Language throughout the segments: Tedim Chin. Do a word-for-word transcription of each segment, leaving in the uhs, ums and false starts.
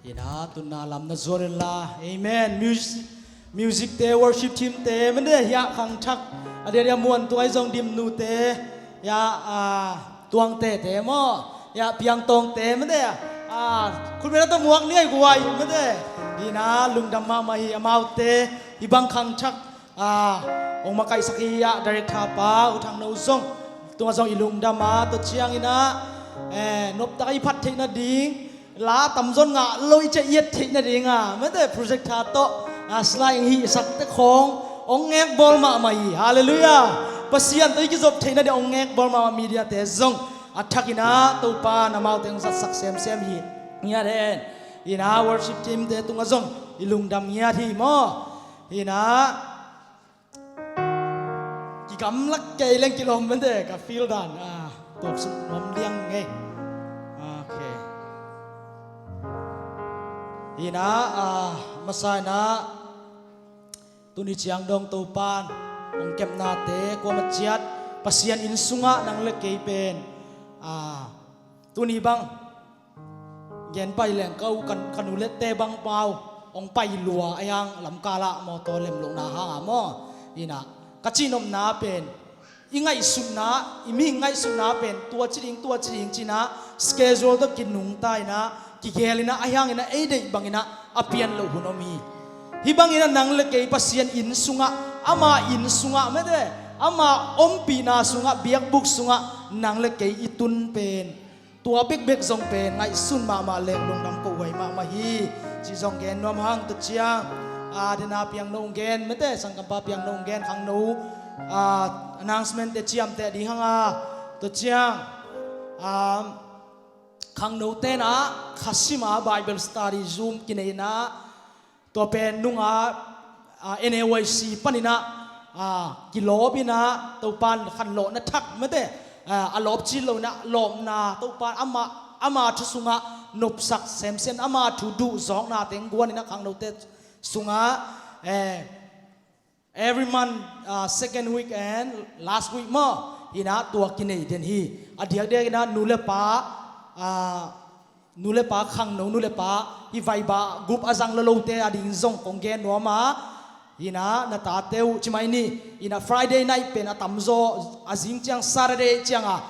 Ina tunna lam na zuar inla. Amen. Music, music te, worship team te, mede hiah khangthak a dia dia muan tuai zong dimnu te, hiah a tuang te te maw, hiah piangtawng te, mede a khutbena ta muak ni ai guai, mede. Ina lungdam mahmah hi amaute. Hi bang khangthak a ong makaihsak hi a, director pa U Thang No zong tungah zong i lungdam a, tua ciangin ah eh noptak i phat theih nading, la tamzawn ngah lo i ciah i et theih nading a, mete projector tawh a slide ong hihsak te khawng ong ngekbawl mahmah hi. Halleluiah. Pasian tawh i kizop theih nading ong ngekbawl mahmah media te zong a thakin ah Topa in amaute ong zatsak semsem hi. Ngiat hen. Ina worship team te tungah zong i lungdam ngiat hi maw. Ina kigamlak kei leng kilawm mete ka feel dan a tuaksuk nuam liang ngei. Okay. Ina a masa ina tuni ciang dong Topan ong kepnate kuamah ciat Pasian inn sungah nang le kei pen a tuni bang gen pai leng ka u kan, ka nu lette bang pau ong pai lua a hiang lamkal ah mawtaw lem lohna hang a maw. Ina ka cihnopna pen i ngaihsutna, i mihing ngaihsutna pen tua ci ding, tua ci ding ci-in ah schedule tawh kinungta in ah kigel in ah a hiangin ah ei deih bangin ah a pian loh hun om hi. Hi bangin ah nang le kei Pasian inn sungah, ama inn sungah mete, ama ompihna sungah, biakbuk sungah nang le kei i tun pen tua bekbek zong pen ngaihsun mahmah leng lungdam kohhuai mahmah hi. Ci zong gen nuam hang. Tua ciang a dena piang no ong gen mete, sangkampa piang no ong gen, khangno a announcement te ciamteh ding hang a. Tua ciang a khangno ten ah khasima Bible study Zoom kinei in ah tua pen nunga a, N A Y C panin ah a, kilawp in ah Topan khanlawhna thak mete a, a lawp cil lo in ah lawpna Topan ama, ama thu sungah nopsak semsem, ama thu duhzawkna teng guan in ah khangnote sungah eh, every month a, second week and last week maw in ah tua kinei den hi. A diakdiak in ah nu le pa a, nu le pa khangno, nu le pa i vaiba group a zang lo lote a ding zong kong gen nuam a. Ina na tate uh ci mai ni. Ina Friday night pen a tamzaw a zing ciang Saturday ciang a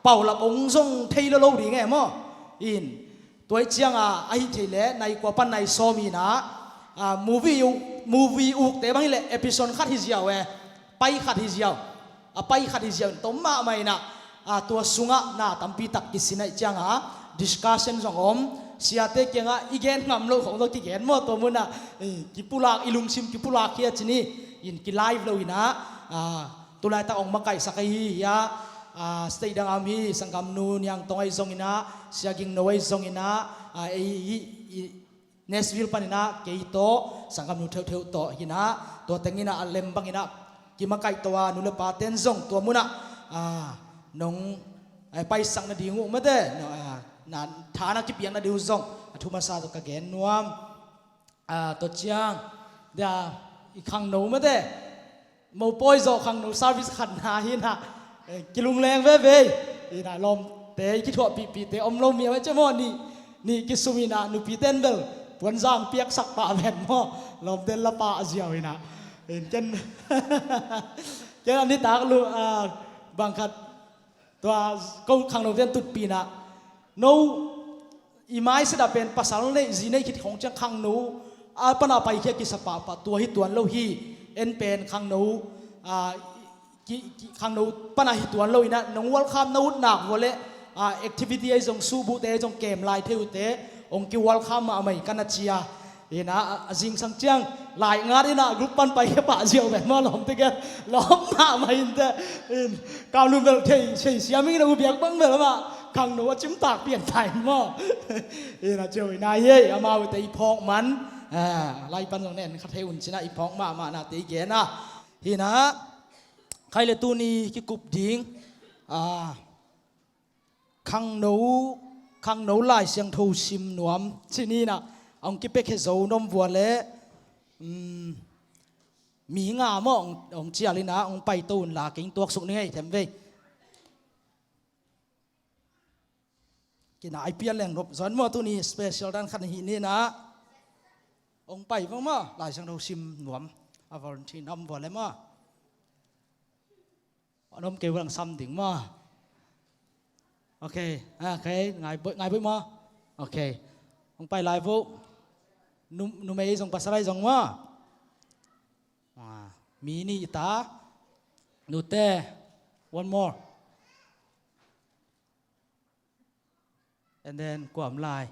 paulap ong zong thei lo lo ding e maw. In tua i ciang a ahi thei le nai kua pan nai sawm ina a, movie uk, movie ukte bang hi le episode khat hi ziau e, pai khat hi ziau. A pai khat hi ziau in tom mahmah in ah a, tua sungah na tampi tak kisin ahih ciang a discussion zong om. Siate kiangah i gen ngam loh khong zong kigen maw tua munah eh, kipulak, i lungsim kipulak hi a ci ni. In ki live lo in ah a, tulaitak ong makaihsak ahi hi a, a, state dang a om hi. Sanggamnu Niang Tong ahi zong in ah, Sia Ging No ahi zong in ah a, ei i, i Nashville panin ah kei tawh sanggamnu theuhtheuh tawh hi in ah tua teng in ah a lem bangin ah kimakaih to a, nu le pa ten zong tua munah a, nong eh, paisak nading uh mete a, na tha na kipiak nading uh zong a thu masa tawh ka gen nuam. A, tua ciang dia i khangno mete mopawi zawh khangno service khatna hi in ah eh, kilungleng veve hi in ah lawmte i kithuahpihpihte om lo miau e ci maw. Nih, nih kisum in ah nupite in bel puanzang piaksak pah ven maw. Lawmte in la pah ziau in ah in ken ken a nitak lu a, bang khat tua ko khangnote in tutpih in ah no i maiset ah pen pasal neih zi neih khit khong ciang khangno a pana paikhia kisa pahpah tua hi tuan lo hi. En pen khangno a, ki, ki, khangno pana hi tuan lo in ah nong welcome na ut nak vua le a, activity ahi zong suhbuhte ahi zong kem lai thei uhte ong ki welcome mahmah hi ka na ci a. In ah a, a zingsang ciang lai ngat in ah group pan paikhia pah ziau ven maw. Lawmte kiang lawm mahmah in te in kau nu bel thei, thei siam ing in ah u biak bang bel amah khangno a cimtak pian ta in maw. In ah ciau in ah hi a, amaute i phawk man a, lai pan zong nen kha thei un ci in ah i phawk mahmah nate i gen a. Hi in ah khai le tuni kikup ding a, khangno, khangno Lai Siangtho sim nuam ci ni in ah ong kipiakhia zo nuam vua le um, mi nga maw ong, ong cial in ah ong paito unla kei ing tuaksuk ni ngei them vei. Kina ai pian leng nop zon maw, tuni special dan khat hi ni na. Ong pai vang maw, Lai Siangtho sim nuam. A volunteer nam vua le maw. An om kei vang sam ding maw. Ok, ok, ngai boi, ngai boi maw. Ok. Ong pai lai vo. Num-, numei zong pasal ai zong maw. Ah, mi nih ta. Nute, one more. And then, kuam lai.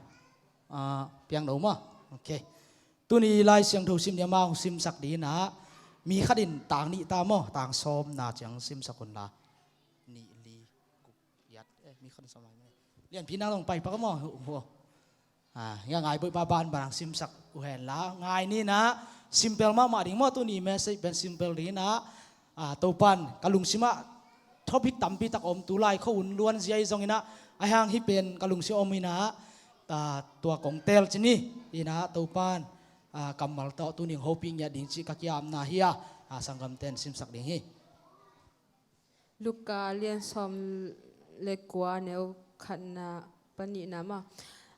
Ah, piang lo maw. Ok. Tuni Lai Siangtho sim ni a mau simsak ding na. Mi khat in tang nih ta maw, tang sawm na ciang simsak un la. Nih li, guk, giat. Eh, mi khat in sawm lai maw. Lian pi nang long pai pak maw. Hu, hu. Ah, nga ngai boi pa ban ban simsak uh hen la. Ngai ni na, simple mahmah ding maw, tuni message pen simple ding na. Ah, Topan ka lungsim ah topic tampi tak om, tu lai kho un luan zia i zong ina, a hang hi pen ka lungsim om ina, ah, tua kong tel ci ni ina, Topan, ah, kammal tawh tuni hoping ngiat ding ci ka kiamna hi a, ah, sanggamten simsak ding hi. Luka lian sawm le kua neu khatna panihna mah.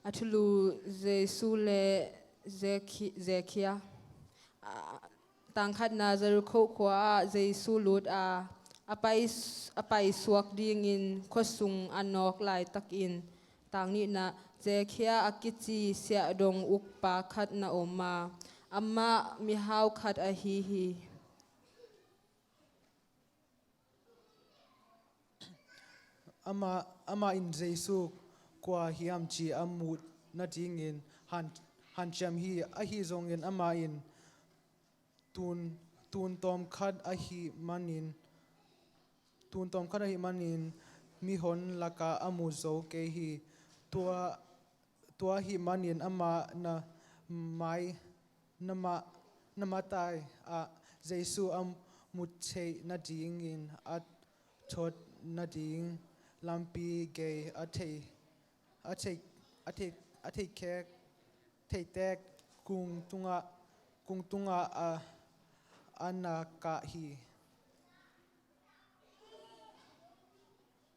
A thulu Jesu le Zekhi-, Zekhia. A, tang khatna Jerikho khua ah Jesu lut a, a pai, a pai suak dingin khuasung a nawk laitakin tang nihna Zekhia a kici siahdong ukpa khat na om a, amah mihau khat ahi hi. Amah, amah in Jesu kua hiam ci a muh nadingin han, hanciam hi. Ahi zongin amah in tun, tun tawm khat ahi manin, tun tawm khat ahi manin mihon lakah a mu zo kei hi. Tua, tua ahi manin amah na mai, na ma, na matai ah Jesu a mu theih nadingin a thot nading lampi gei a thei, a thei, a thei, a thei kek, thei tek kung tungah, kung tungah a, a na kah hi.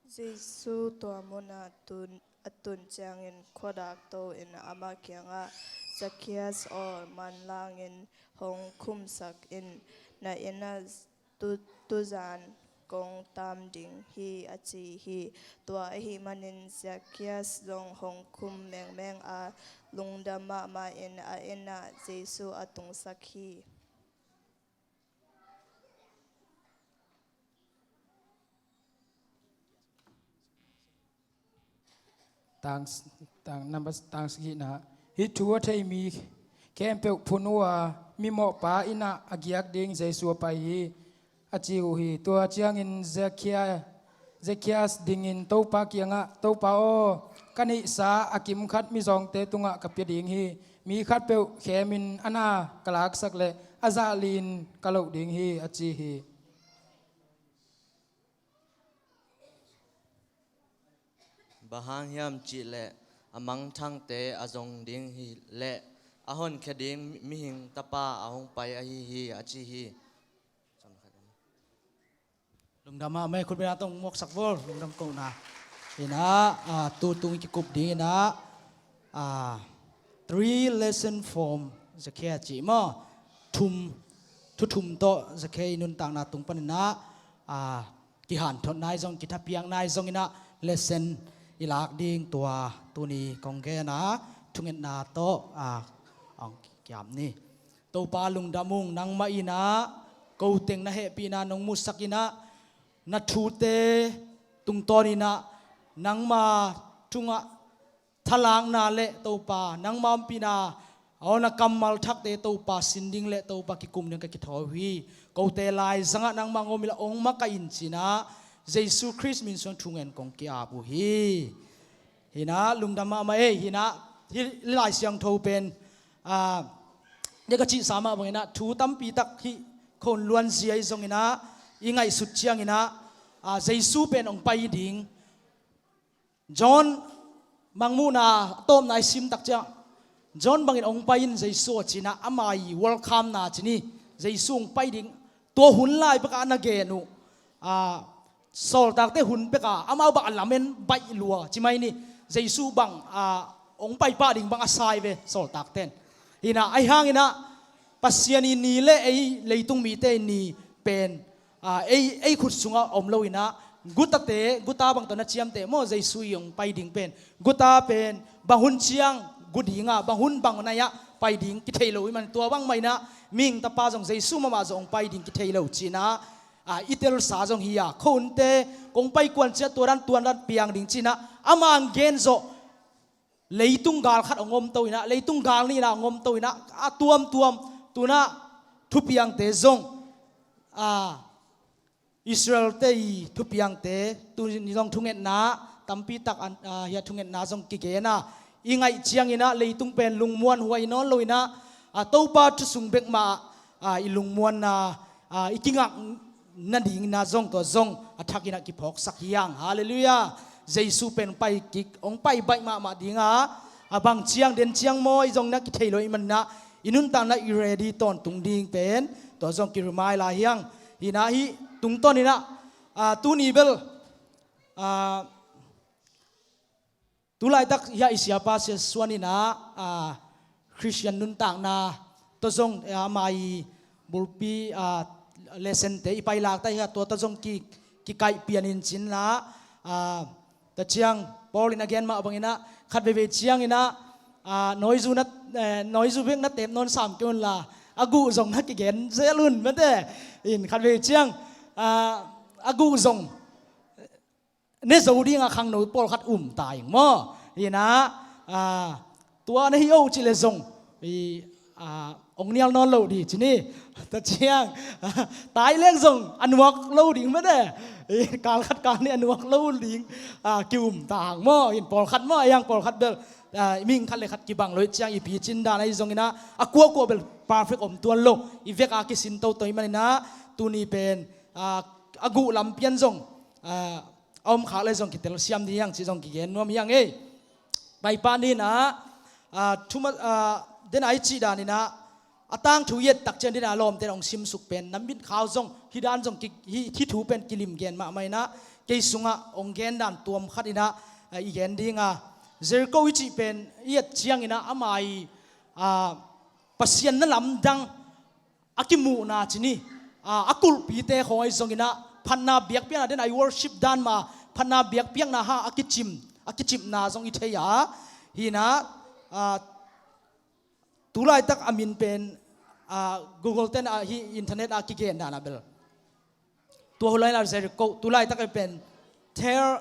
Jesu tua munah tun, a tun ciangin khuadak to in amah kiangah, Zacchaeus aw, manlangin hong khumsak in, na inn ah tu, tuzan kong tam ding hi, a ci hi. Tua ahi manin Zacchaeus zong hong khum mengmeng a, lungdam mahmah in a inn ah Jesu a tungsak hi. Tang, tang, number, tang sagihna. Hih thu a thei mi khempeuh phun uh a, mimawhpa inn ah a giak ding Jesu a pai hi, a ci uh hi. Tua ciangin Zekhia, Zacchaeus dingin Topa kiangah, Topa aw, ka neihsa a kim khat mizawngte tungah ka pia ding hi. Mi khatpeuh khemin a na ka laksak leh a zah li-in ka loh ding hi, a ci hi. Bang hang hiam cih leh a mangthangte a zong ding hi leh a honkhia ding mihing tapa a hong pai ahi hi, a ci hi. Lungdam ah, mei khut bena tong mawksak bol, lungdam kohna. Ina, ah, tu tung i kikup ding ina, ah, three lesson from Zacchaeus cih maw. Thum, thu thum tawh Zacchaeus i nuntakna tung pan ina, ah, kihanthawn nai zong, kithapiak nai zong ina, lesson i lak ding tua tuni kong gen a, thungetna tawh, ah, ong kiam ni. Topa lungdam ung, nangmah ina, ko teng na hehpihna nong musak ina, na thute tungtawn ina, nangma tungah thalakna le Topa, nangma ompihna, aw na kammal thakte Topa sin ding le Topa kikum ding ka kithawi uh hi. Kote lai zangah nangma ngawm ila ong makaih in cina, Jesu Khrist min suang thungen kong ki-ap uh hi. Hina, lungdam mahmah ei, hina, hi Lai Siangtho pen, ah, dia ka cihsa mah bang ina, thu tampi tak hi khon luan zia i zong ina, i ngaihsut ciang ina, ah, Jesu pen ong pai ding. John mangmuhna tawpna i sim tak ciang, John bangin ong pai in Jesu a cina, ama i welcome na cini, Jesu ong pai ding. Tua hun lai peka na gen uh, ah, sawltakte hun peka amau bang a lamen baih lua ci mai ni. Jesu bang a hong pai pah ding bang a sai ve sawltak ten. Hi in ah, ahi hang in ah Pasian i ni le ei leitung mite i ni pen a, ei, ei khut sungah om lo in ah, gutate, guta bang tawh na ciamteh maw, Jesu i hong pai ding pen, guta pen bang hun ciang gu ding a, bang hun bang nai-ah pai ding kithei lo ahih man, tua bang mah in ah Mihing Tapa zong Jesu mahmah zong hong pai ding kithei lo ci in ah, a, i telsa zong hi a, khuahunte kong pai kuan ciang tua dan tua dan piang ding ci in ah, amah hong gen zawh leitung gal khat hong om to in ah, leitung gal nih in ah hong om to in ah, a tuamtuam tu in ah thupiangte zong, a, Israel-te i thupiangte tu in zong thungetna tampi tak an, a, hi a, thungetna zong kigen a, i ngaih ciang in ah leitung pen lungmuanhuai nawn lo in ah, a, Topa thu sung bek mah, a, i lungmuanna, a, i kingak nading in ah zong tua zong a thak in ah kiphawksak hi hang. Halleluiah. Jesu pen pai kik, hong pai baih mahmah ding a, a bang ciang den ciang maw i zong na kithei lo ahih man in ah, i nuntakna i ready tawntung ding pen tua zong ki-remind lai hi hang. Hi in ah, hih tungtawn in ah, a, tuni bel, a, tu laitak hi a, i siapa Sia Suan in ah, a, Khristian nuntakna tawh zong, a, ama i bulpi, a, lesson-te i pailak ta hi a, tua tawh zong ki, kikaih pian in ci in ah, a, tua ciang Paul in a gen mah bang in ah, khat veivei ciang in ah, a, noizu na, eh, noizu bek na tep nawn sam kei un la, a guh zong na kigen zel un mate. In khat veivei ciang, a, a guh zong ne zo ding a khangno pawlkhat um ta ing maw. Hi in ah, a, tua na hi o cih leh zong, i, a, hong nial nawn lo ding ci ni. Tua ciang, a, tai leng zong a nuak lo ding mate. I, kal khat kal nih a nuak lo ding, a, ki-um ta hang maw. In pawlkhat maw, a, hang pawlkhat bel, a, i mihing khat le khat kibang lo ahih ciang i picin dan ahi zong in ah, a kuakua bel perfect om tuan lo. I vek a kisin toto ahih man in ah, tuni pen, a, a guh lam pian zong, a, a om khak le zong kitelsiam ding hi hang cih zong kigen nuam hi hang ei. Pai pah ni in ah, a, thuma, a, den a i cih dan in ah, a tangthu i et tak ciang den a lawmte in hong simsuk pen, na mitkhau zong, hih dan zong ki, hih, hih thu pen kilim gen mahmah in ah, kei sungah hong gen dan tuam khat in ah, a, i gen ding a, Jericho i cih pen i et ciang in ah, ama i, a, Pasian na lamdang a kimuhna ci ni, a, a kulhpite khawng ahi zong in ah, phatna biakpiakna den a i worship dan mah, phatna biakpiakna hang a kicim, a kicimna zong i thei a. Hi in ah, a, tu laitak a min pen, a, Google ten a, hih internet a kigen dan a bel, tua hun lai in ah Jericho, tu laitak a pen Deir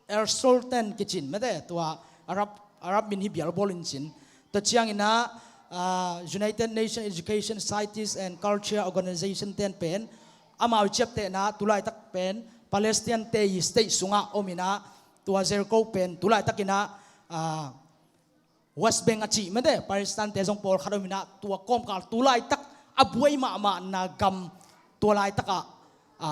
el-Zour ten kici in mate, tua Arab, Arab min hi bialbawl in ci in. Tua ciang in ah, a, United Nations Education, Science and Culture Organization ten pen, amau i ciaptehna tu laitak pen Palestine-te i state sungah om in ah, tua Jericho pen tu laitak in ah, a, West Bank a cih mate, Palestine-te zong pawlkhat om in ah, tua kawmkal tu laitak a buai mahmahna gam, tu laitak a, a,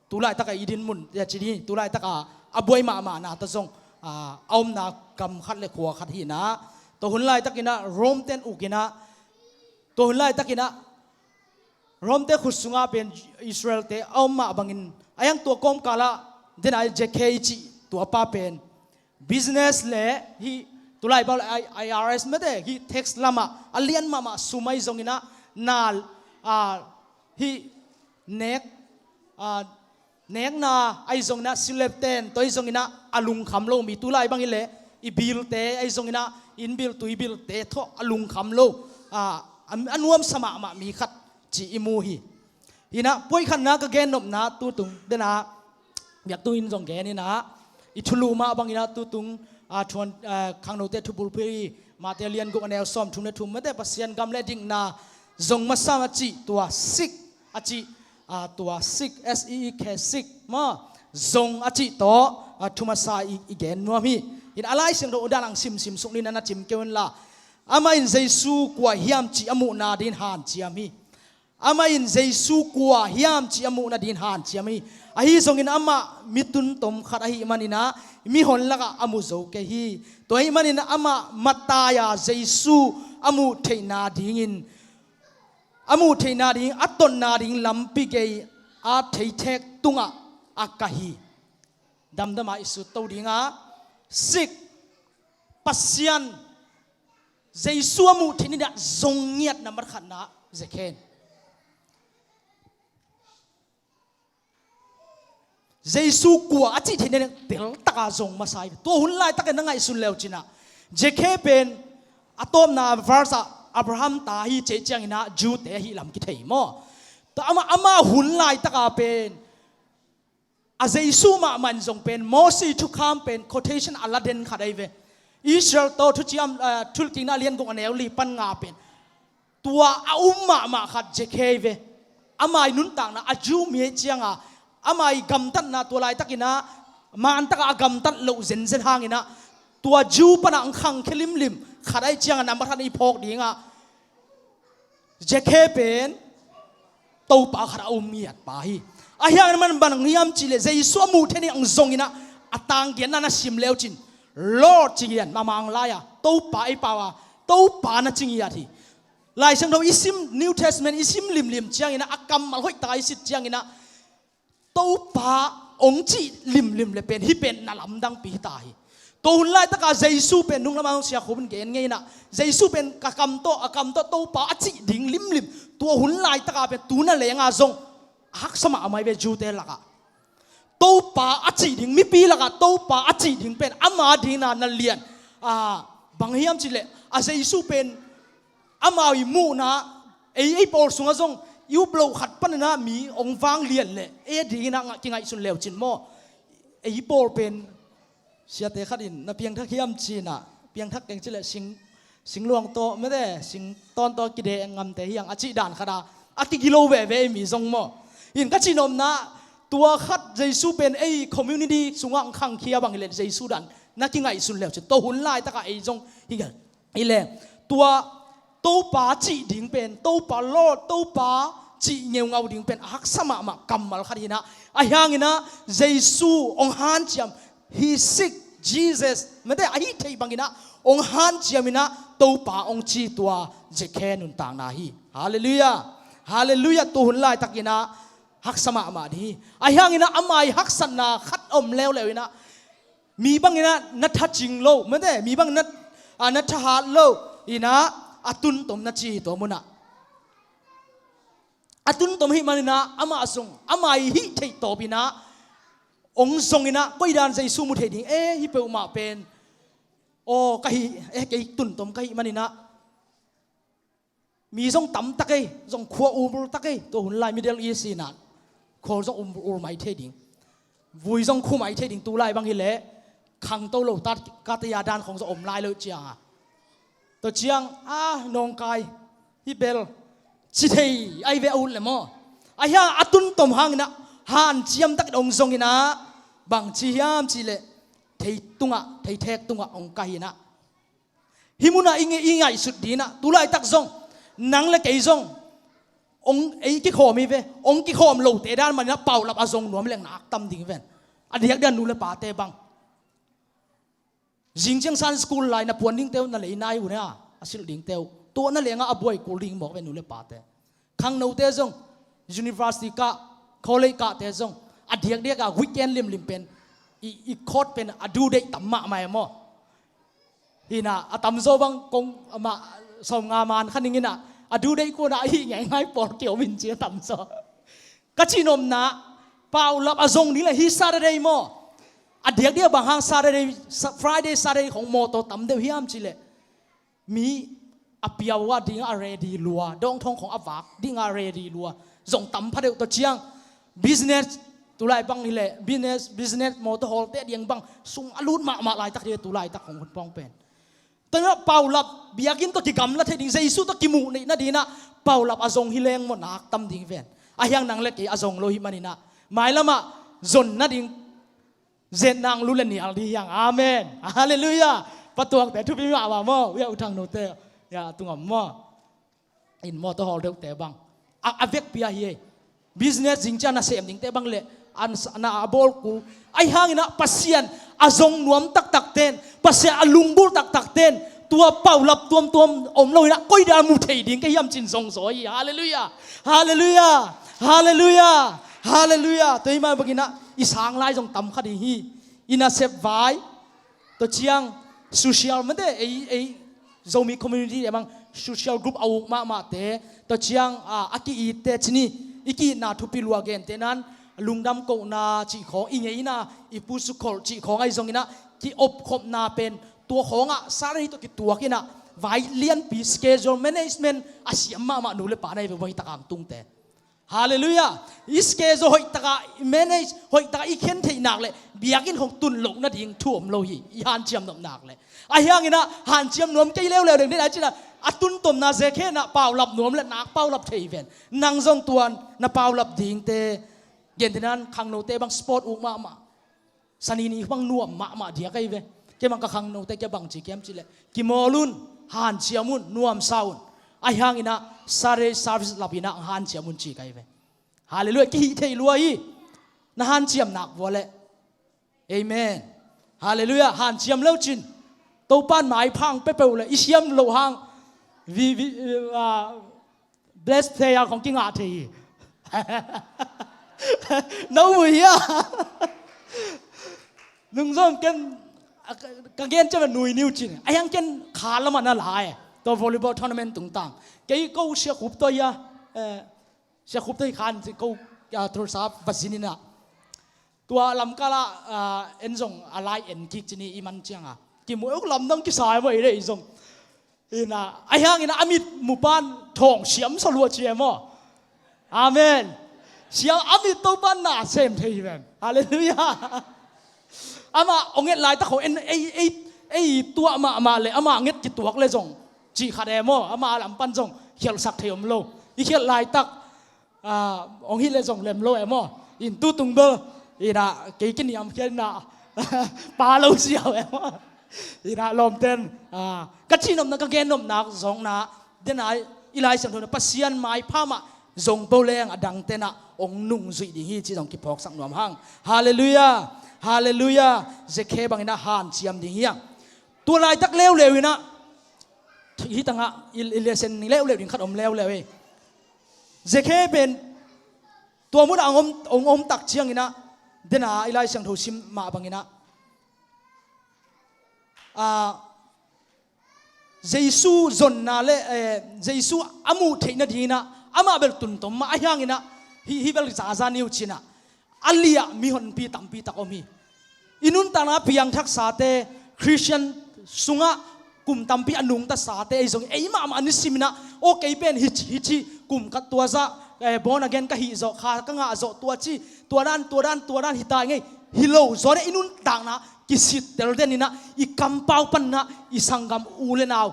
tu laitak a i dinmun, ya ci ni, tu laitak a, a buai mahmahna tawh zong, a, a omna gam khat le khua khat hi in ah, tua hun laitak in ah Rome ten uk in ah, tua hun laitak in ah Rome-te khut sungah pen Israel-te a om mah bangin, a, hih tua kawmkal ah den a i Zacchaeus cih tua pa pen business le hih tulai bang le I-, I R S mate, hih tax lamah a lian mahmah sum ahi zong in ah, na, a, hih nek, a, nekna ahi zong in ah, silep ten tawh ahi zong in ah a lungkham lo mi, tulai bang hi leh i bill-te ahi zong in ah, inn bill, tui bill-te tawh a lungkham lo, a, a, a nuamsa mahmah mi khat cih i mu hi. Hi in ah, puai khatna ka gennopna tutung den a, biaktu in zong gen in ah, i thulu mah bang in ah tutung, a, thuan, a, khangnote thubulphuh i Matthai lian guk a neu sawmthum le thum mate, Pasian gam le dikna zong masa a cih, tua seek a cih, a, tua seek, S E E K, seek maw, zong a cih tawh, a, thu masa i, i gen nuam hi. Hi in ah, a Lai Siangtho dan hong simsim suk ni in ah, na cim kei un la, amah in Jesu kua hiam cih a muhna dingin hanciam hi. Amah in Jesu kua hiam cih a muhna dingin hanciam hi. Ahi zongin amah mi tuntom khat ahih manin ah mihon lakah a mu zo kei hi. Tua ahih manin amah Matthai-a Jesu a muh theihna dingin, a muh theihna ding, a tonnak ding lampi gei a theithek tungah a kah hi. Damdam a i sut to ding a, seek, Pasian Jesu a muh theih ni-in ah zong ngiat nambat khatna Zakhe. Jesu kua a cih theih ni-in ah teltaka zong masa hi. Tua hun laitakin na ngaihsun leu cin ah Zakhe pen a tawpna verse ah Abraham ta hi cih ciangin ah Jew-te ahih lam kithei maw? Tua ama, ama hun laitaka pen a Jesu mahmah in zong pen Mosi thukham pen quotation a la den khat ahi ve. Israel tawh Thuciam, ah, Thukikna a lian guk a neu li pan nga pen tua a um mahmah khat Zakhe ahi ve. Ama i nuntakna a Jew mi ahih cianga ama i gamtatna tua laitakin ah mantaka a gamtat loh zenzen hangin ah tua Jew pana ang khangkhia limlim khat ahih cianga nambat khat i phawk dingah Zakhe pen Topa khat a um ngiat pa hi. Ahi hangin aman bang hiam cih leh Jesu a muh theih ni-in ang zongin ah a tanggiatna na sim leu cin Lord ci ngiat, Mangkang lai-a Topa ei pau-a Topa na ci ngiat hi. Lai Siangtho i sim, New Testament i sim limlim ciangin ah a kammal hoihtaka i sit ciangin ah Topa hong cih limlim le pen hih pen na lamdangpi hi ta hi. Tua hun laitaka Jesu pen nung lama hong sia khum in gen ngei in ah Jesu pen ka kam tawh, a kam tawh Topa a cih ding limlim. Tua hun laitaka pen tu na lenga zong a haksa mahmah hi ve Jew-te lakah. Topa a cih ding, mipi lakah Topa a cih ding pen ama dingin ah na lian, ah, bang hiam cih leh a Jesu pen amau i muhna, ei, ei pawl sungah zong i up loh khat panin ah mi hong vang lian leh ei dingin ah kingaihsun leu cin maw? Ei pawl pen siate khat in na piangthak hiam ci-in ah, piangthak keng cih leh sing, singluang tawh mete, sing tawn tawh kide ngamte hi hang a cih dan khat a, a kigilo veve ei mi zong maw? In ka cih nopna tua khat Jesu pen ei community sungah ang khangkhia bang hi leh Jesu dan na kingaihsun leu cin tua hun laitaka ei zong hi ngal. Hi leh tua Topa cih ding pen, Topa Lord, Topa cih ngeungau ding pen a haksa mahmah kammal khat hi in ah, ahi hangin ah Jesu hong hanciam, he seek Jesus, mete a hih theih bangin ah hong hanciam in ah Topa hong ci tua Zakhe nuntakna hi. Halleluiah. Halleluiah. Tua hun laitakin ah haksa mahmah ding hi. Ahi hangin ah ama i haksatna khat om leuleu in ah mi bangin ah na thacing lo, mete, mi bangin ah, ah, na thahat lo in ah a tuntom na ci hi tua munah. A tuntom ahih manin ah amah zong ama i hih theih tawpin ah hong zongin ah koi dan Jesu mu thei ding, eh, hih peuhmah pen aw ka hih, eh, kei tuntom ka hih manin ah mi zong tam tak ei, zong khua umbul tak ei, tua hun lai Middle East in ah khual zong umbul ul mai thei ding, vui zong khu mai thei ding, tu lai bang hi leh khangto lo tat ka tei a dan khong zong om lai lo ciang a. Tua ciang a nawngkai hi bel ci thei ai ve a ut le maw? Ahi hang a tuntom hangin ah hanciam takin hong zongin ah bang ci hiam cih leh thei tungah, thei thek tungah hong kai in ah hih munah i nge-, i ngaihsut dingin ah tu laitak zong nang le kei zong hong ei kikhawm hi ve. Hong kikhawm lote dan manin ah paulap a zong nuam leng nak tam ding ven. A diakdiak nu le pate bang zing ciang Sunday school lai na puan dingte uh na lei nai uh ne a, a silh dingte uh tua na lengah a buai kul ding mawk ve nu le pate. Khangnote zong university kah, college kahte zong a diakdiak a weekend limlim pen i, i court pen a due date tam mahmah e maw? Hi in ah a tamzaw bang kong amah sawmnga man kha ning in ah a due date kuanah a hih ngeingai pawl kiom in ci a tamzaw. Ka cihnopna paulap a zong ding le hih Saturday maw? A diakdiak bang hang Saturday, Sa-, Friday, Saturday khong mawtaw tam deuh hiam cih leh mi a piau a dingah a ready lua, dawngthawng khong a vak dingah a ready lua zong tam pha deuh. Tua ciang business, tulai bang hileh business, business mawtaw hawlte diang bang sum a lut mahmah laitak hi, tulaitak khong hun pawng pen. Tua inah paulap biakinn tawh kigamla thei ding, Jesu tawh kimuh neih nadinah paulap a zong hi leng maw nak tam ding ven. A hiang nang le kei a zong lo hi maninah mailamah zon nading zetna ang lu le nial dih hiang. Amen. Halleluiah. Patuakte thupi mahmah maw? Uiah uthang note a tungam maw? In mawtaw hawl deuhte bang a, a vekpi ahi ei. Business zingciang na sem dingte bang le an na a bawl kul. Ahi hanginah Pasian a zong nuam taktakten, Pasian a lungbul taktakten tua paulap tuamtuam om loinah koidan mu thei ding ka hiam cin zongzaw hi. Halleluiah. Halleluiah. Halleluiah. Halleluiah. Tua hi mah banginah i sang lai zong tam kha ding hi. I nasep vai tua ciang social mate, ei, ei Zomi community le bang social group a uk mahmahte, tua ciang, a, a ki-itte cini, i ki-itna thupi lua gente nan, lungdam kohna cih khawng, i ngeina, i pusu kholh cih khawng ahi zongin ah, ki-opkhopna pen, tua khawngah salary tawh kituak in ah, vai lianpi schedule management a siam mahmah nu le pa na hi ve, vai takang tungte. Halleluiah. I schedule hoih takah i manage, hoih takah i khen theih nak leh biakinn khong tun loh nading thu om lo hi, i hanciam nop nak leh. Ahi hangin ah hanciam nuam kei leuleu ding, ding a cin ah, a tuntomna Zekhia in ah paulap nuam leh nak paulap thei ven. Nang zong tuan na paulap dingte, gentehna khangnote bang sport uk mahmah, Sani ni bang nuam mahmah diak ahi ve. Kei bang ka khangnote kiang bang ci kiam cih leh, kimawl un, hanciam un, nuamsa un. Ahi hangin ah Saturday service lap in ah hanciam un ci ka hi ve. Halleluiah, kihih thei lua hi. Na hanciam nak vua leh. Amen. Halleluiah, hanciam leu cin, Topa'n maipha hong pia peuh leh i siam loh hang, vi, vi, ah, bless player khong kingah thei hi. No mu hi a. Nungzom ken, a, ka, ka gen ciang a nui ni uh cin. Ahi hang ken kha lamah na lai. Tua volleyball tournament tungtang. Kei ko Sia Khup tawh hi a. Eh, Sia Khup tawh hi khan ko, ah, thursa va zin in ah. Tua lamkal ah, ah, en zong a lai en kik cini i man ciang a. Kimu uk lamdang kisa e maw i leh i zong. In ah, ahi hangin ah a mit mu pan thawng siam sa lua ci e maw. Amen. Siam a mit Topa'n na sem thei hi ven. Halleluiah. Amah hong et laitak khong en, ei, ei, ei tuah mahmah leh amah nget kituak leh zong cih khat e maw. Amah a lam pan zong khialhsak thei om lo. I khialh laitak, ah, hong hih leh zong lem lo e maw. In tu tung bel, in ah, kei kiniamkhiatna pa lo siau e maw. In ah, lawmte'n, ah, ka cihnopna, ka gennopna zong na, den a i Lai Siangtho na Pasian maipha mah zong po leng a dangte'n ah hong nungzuih ding hi cih zong kiphawksak nuam hang. Halleluiah. Halleluiah. Zekhia bangin ah hanciam ding hi hang. Tua laitak leuleu in ah, hih tangah i, i lesson leuleu ding khat om leuleu e. Zekhia pen tua munah hong om, hong om tak ciangin ah, den a i Lai Siangtho sim mah bangin ah, ah, Jesu zonna le, eh, Jesu a muh theih nadingin ah amah bel tuntom mah, ahi hangin ah hih, hih bel zaza ni uh cin ah, a liah mihonpi tampi tak om hi. I nuntakna piangthaksate, Khristian sungah kum tampi a nungtasate, ei zong ei mahmah a ni simin ah, aw kei pen hih, hih ci kum ka tua zah, eh, born again ka hih zawh, kha ka ngah zawh, tua ci, tua dan, tua dan, tua dan hi ta ngei. Hi lo zaw deh, i nuntakna kisittel den in ah, i kampau panin ah, i sanggam u le nau,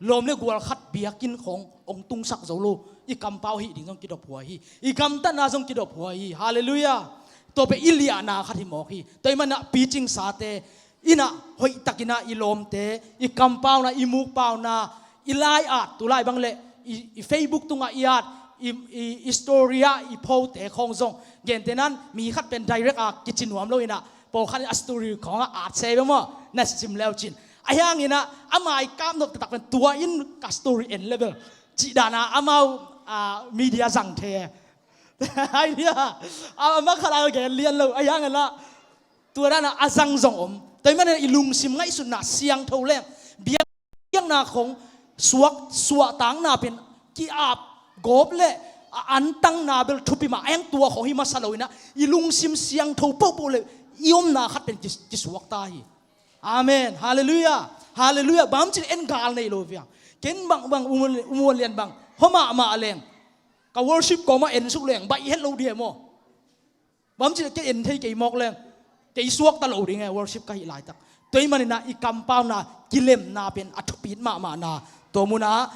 lawm le gual khat biakinn khong hong tungsak zo lo, i kampau ahih ding zong kidop huai hi. I gamtatna zong kidop huai hi. Halleluiah. Tua pen i liahna khat hi mawk hi. Tua ahih manin ah picingsate in ah hoihtakin ah i lawmte, i kampauna, i mukpauna, i lai-at, tulai bang leh i, i Facebook tungah i at, i, i, i story ah i post-te khong zong, gentehna in mi khat pen direct a kici nuam lo in ah, pawlkhat in a story khong ah at se ve maw, na sim leu cin. Ahi hangin ah, a mai kap nop taktak pen tua in ka story en le bel cih dan a amau, ah, media zang thei e. Ai dia, a, amah khat a gen lian lo, ahi hangin ah, tua dan a a zang zong om. Tua ahih manin i lungsim ngaihsutna siangtho leng, biakpiakna khong suak, suahtakna pen ki-ap gawp leh a antangna bel thupi mah, ahi hang tua khong hi masa lo in ah, i lungsim siangtho pohpoh leh i omna khat pen ki, kisuak ta hi. Amen. Halleluiah. Halleluiah. Bang hang cih leh en gal nei lo viang. Ken bang, bang, U Muan, U Muan Lian bang, hua mahmah leng, ka worship kawmah en suk leng baih het lo ding e maw. Bang hang cih leh kei en thei kei mawk leng, kei suakta lo ding e, worship ka hih laitak. Tua ahih manin ah i kampauna, kilemna pen a thupit mahmahna, tua munah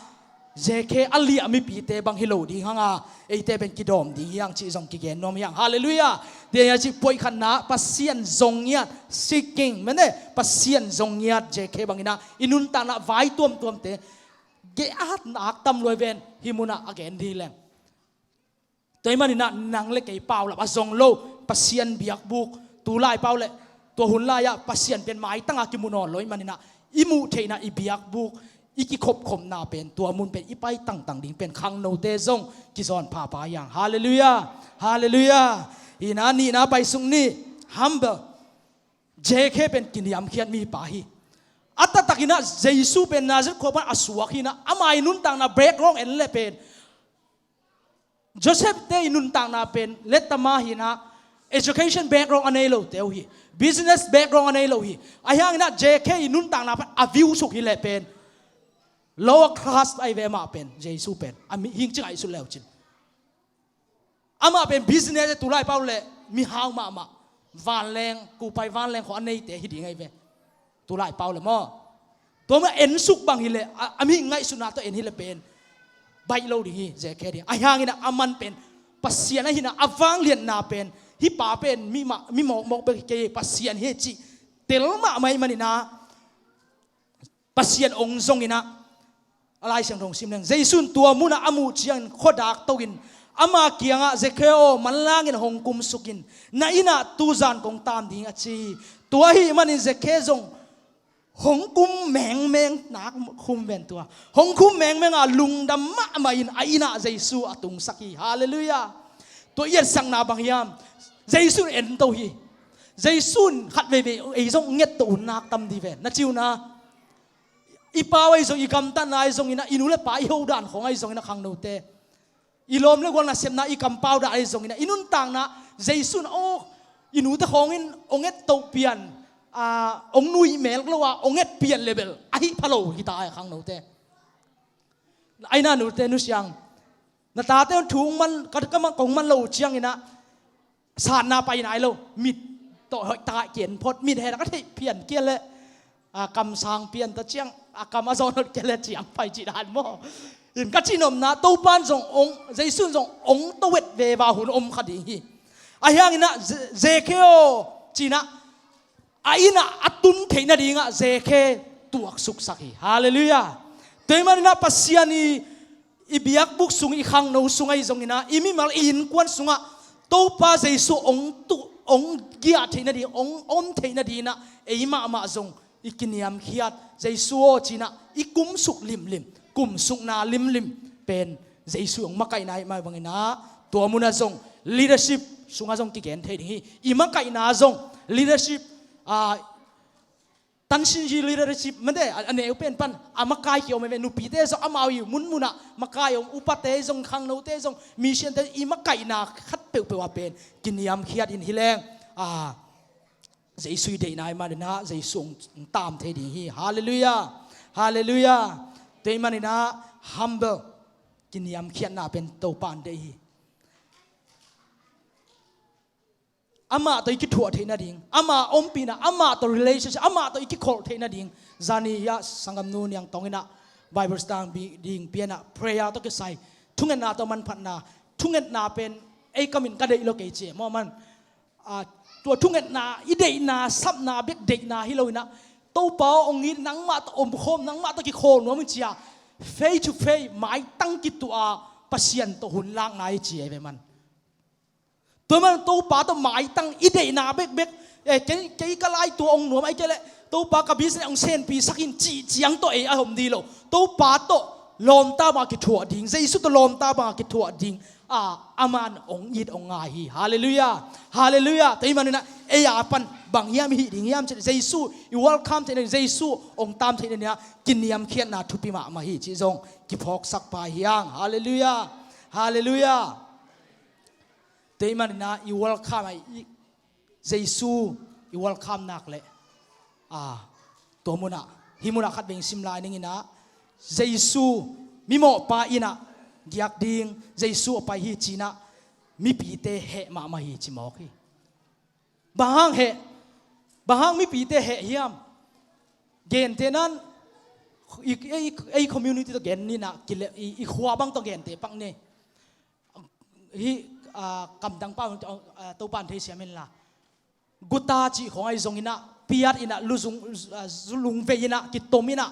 Zekhia a liah mipite bang hi lo ding hang a, eite pen kidawm ding hi hang cih zong kigen nuam hi hang. Halleluiah. Tua ahih manin ah cih puaikhatna, Pasian zong ngiat, seeking, mene, Pasian zong ngiat Zekhia bangin ah i nuntakna vai tuamtuamte, geh-at nak tam lua ven, hih munah a gen ding hi leng. Tua ahih manin ah nang le kei paulap a zong lo, Pasian biakbuk, tulai pau leh tua hun lai-ah Pasian pen maitang a kimu nawn lo ahih manin ah, i muh theihna, i biakbuk, i kikhopkhopna pen, tua mun pen i pai tangtang ding pen khangnote zong kizawn phapha hi hang. Halleluiah. Halleluiah. Ina nihna pai sung ni, humble. Zekhia pen kiniamkhiat mipa hi. A taktakinah Jesu pen Nazareth khua pan a suak hinah, ama i nuntakna background en le pen Joseph te i nuntakna pen lettama hinah, education background a nei lote uh hi, business background a nei lo hi. Ahi hanginah J K i nuntakna pan a view suk hi le pen lower class ahi ve amah pen, Jesu pen a mi hing ci ngaihsut leucin. Amah pen business e, tulai pau le mihau mahmah, vanleng, kupai vanleng khawh a neite hi ding ahi ve. Tulai pau le maw. Tua mah ensuk bang hi le, a, a mi ngaihsutna tawh en hi le pen baih lo ding hi, J K ding. Ahi hanginah a man pen Pasian ahinah a vangliatna pen, hih pa pen mi mah, mi mawkmawk bek hi kei, Pasian hi cih tel mahmah ih maninah Pasian ong zonginah, a Lai Siangtho sim leng, Jesu in tua munah a muh ciangin khuadak toin ama kiangah, J K aw, manlangin hong kumsukin, na innah tuzan kong tam ding a ci hi. Tua ahih manin J K zong hong kum mengmeng nak khum ven tua. Hong khum mengmeng a lungdam mahmah in a innah Jesu a tungsak hi. Halleluiah. Tua i etsakna bang hiam? Jesu in ento hi. Jesu in khat veivei ei zong ngetto un nak tam di ven. Na ciuna i pau ahi zong, i gamtatna ahi zonginah, i nu le pa i hodan khawng ahi zonginah khangnote, i lawm le gual nasepna, i kampau dan ahi zonginah, i nuntakna Jesu in aw, i nute khawngin ong ettoh pian, a, ong nuih melk lo a ong et pian le bel ahi pha lo hita a khangnote. Aina nute nusiang, na tate un thu ong man, ka, ka man, kong man lo uh cianginah satna pai nai lo, mit tawh hoih takai kian phot, mit hena ka theih pian kia le, a, kamsang pian ta ciang, a, kam a zawn hot kia le ciang pai cih dan maw. In ka cihnopna, Topan zong ong, Jesu in zong ong to et veva hun om kha ding hi. Ahi hanginah J-, J K aw cinah a innah a tun theih nadingah J K tuaksuksak hi. Halleluiah. Tua ih maninah Pasian i, i biakbuk sung, i khangno sung ahi zonginah, i mimal, i innkuan sungah Topa Jesu ong tu, ong giah theih nading, ong om theih nadinah ei mahmah zong i kiniamkhiat, Jesu aw cinah i kumsuk limlim, kumsukna limlim pen Jesu ong makaihna ih mah banginah, tua munah zong leadership sungah zong kigen thei ding hi. I makaihna zong leadership, a, tansinyi leadership mate, a, a neu pen pan a makai kiom ahi ve. Nupite zong amau i munmunah makai om, upate zong, khangnote zong, missionte, i makaihna khat peuhpeuh ah pen kiniamkhiat in hi leng, a, Jesu i deihna ih maninah Jesu ong, ong tam thei ding hi. Halleluiah. Halleluiah. Tua ih maninah humble, kiniamkhiatna pen Topa in deih hi. Amah tawh i kithuah theih nading, ama ompihna, amah tawh relationship, amah tawh i kikholh theih nading. Zani ah sanggamnu Niang Tong inah Bible study ding pianah prayer tawh kisai thungetna tawh manphatna, thungetna pen ei kamin ka deih lo kei ci e maw man. A, tua thungetna, i deihna, sapna bek deihna hi loinah, Topa aw, ong it, nangmah tawh omkhawm, nangmah tawh kikhawl nuam in ci a, face to face, maitang kituah a Pasian tawh hun lakna hi ci e ve man. Tua man Topa tawh maitang i deihna bekbek, eh, kei, kei ka lai tua ong nuam, ai kei leh Topa ka business ong senpi sak in cih ciang tawh ei a om ding lo. Topa tawh lawmta banga kithuah ding, Jesu tawh lawmta banga kithuah ding, a, aman ong it ong ngai hi. Halleluiah. Halleluiah. Tua ih maninah ei a pan bang hiam i hih ding hiam cih leh Jesu i welcome theih nading, Jesu ong tam theih nadingah kiniamkhiatna thupi mahmah hi cih zong kiphawksak pai hi hang. Halleluiah. Halleluiah. Tua ih maninah i welcome ah i, Jesu i welcome nak leh, a, tua munah, hih munah khat veng sim lai ninginah, Jesu mimawhpa innah giak ding, Jesu a pai hi cinah mipite heh mahmah hi ci mawk hi. Bang hang heh, bang hang mipite heh hiam? Gentehnan, i, i, i community tawh gen ninah, kile, i, i khua bang tawh gente pak ni. Hih, a, kamdang pau, a, Topan theisiam inla. Guta cih khawng ahi zonginah, piat innah, luzung, a, zulungvei innah, kitom innah,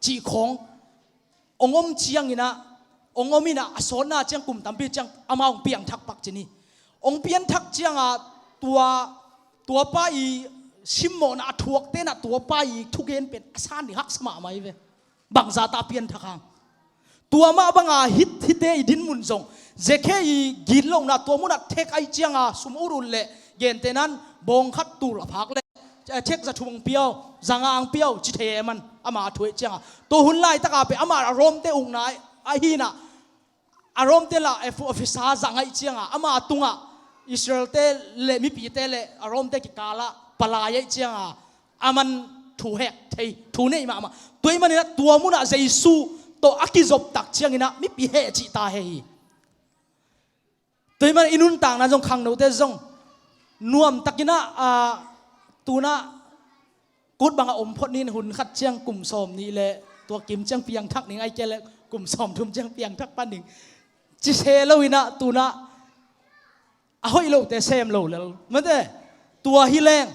cih khawng ong om cianginah, ong om innah, a sawtna ciang kum tampi ciang, amau ong piangthak pak ci ni. Ong pianthak cianga, tua, tuapa i simmawhna a thuakte innah, tuapa i thugen pen a san ding haksa mahmah hi ve. Bangzah ta pianthak hang. Tua mah banga hih, hihte i dinmun zong, Zakhia i gitlohna tua munah thek ai cianga sum ut ut leh, gentehnan bawng khat tul a phak leh, eh, thek za thum ang piau, za nga ang piau ci thei e, aman ama a thu ahih cianga. Tua hun laitaka pen ama a Rom te ukna ahi inah, a Rom te lah, eh, fu-, officer za nga ahih cianga ama tungah Israel te le mipite le a Rom te kikalah palai ahih cianga aman thu hek thei, thu nei mahmah. Tua ahih maninah tua munah Jesu tawh a kizoptak cianginah mipi heh cih ta he hi. Tua ahih manin i nuntakna zong khangnote zong nuamtakinah, ah, tunah kut bangah om phot ning, hun khat ciang kum sawm nih le tua kim ciang piangthak ning, ahih kei leh kum sawm thum ciang piangthak pan ning ci se loinah tunah a hoih lote sem lo lel mate. Tua hi leng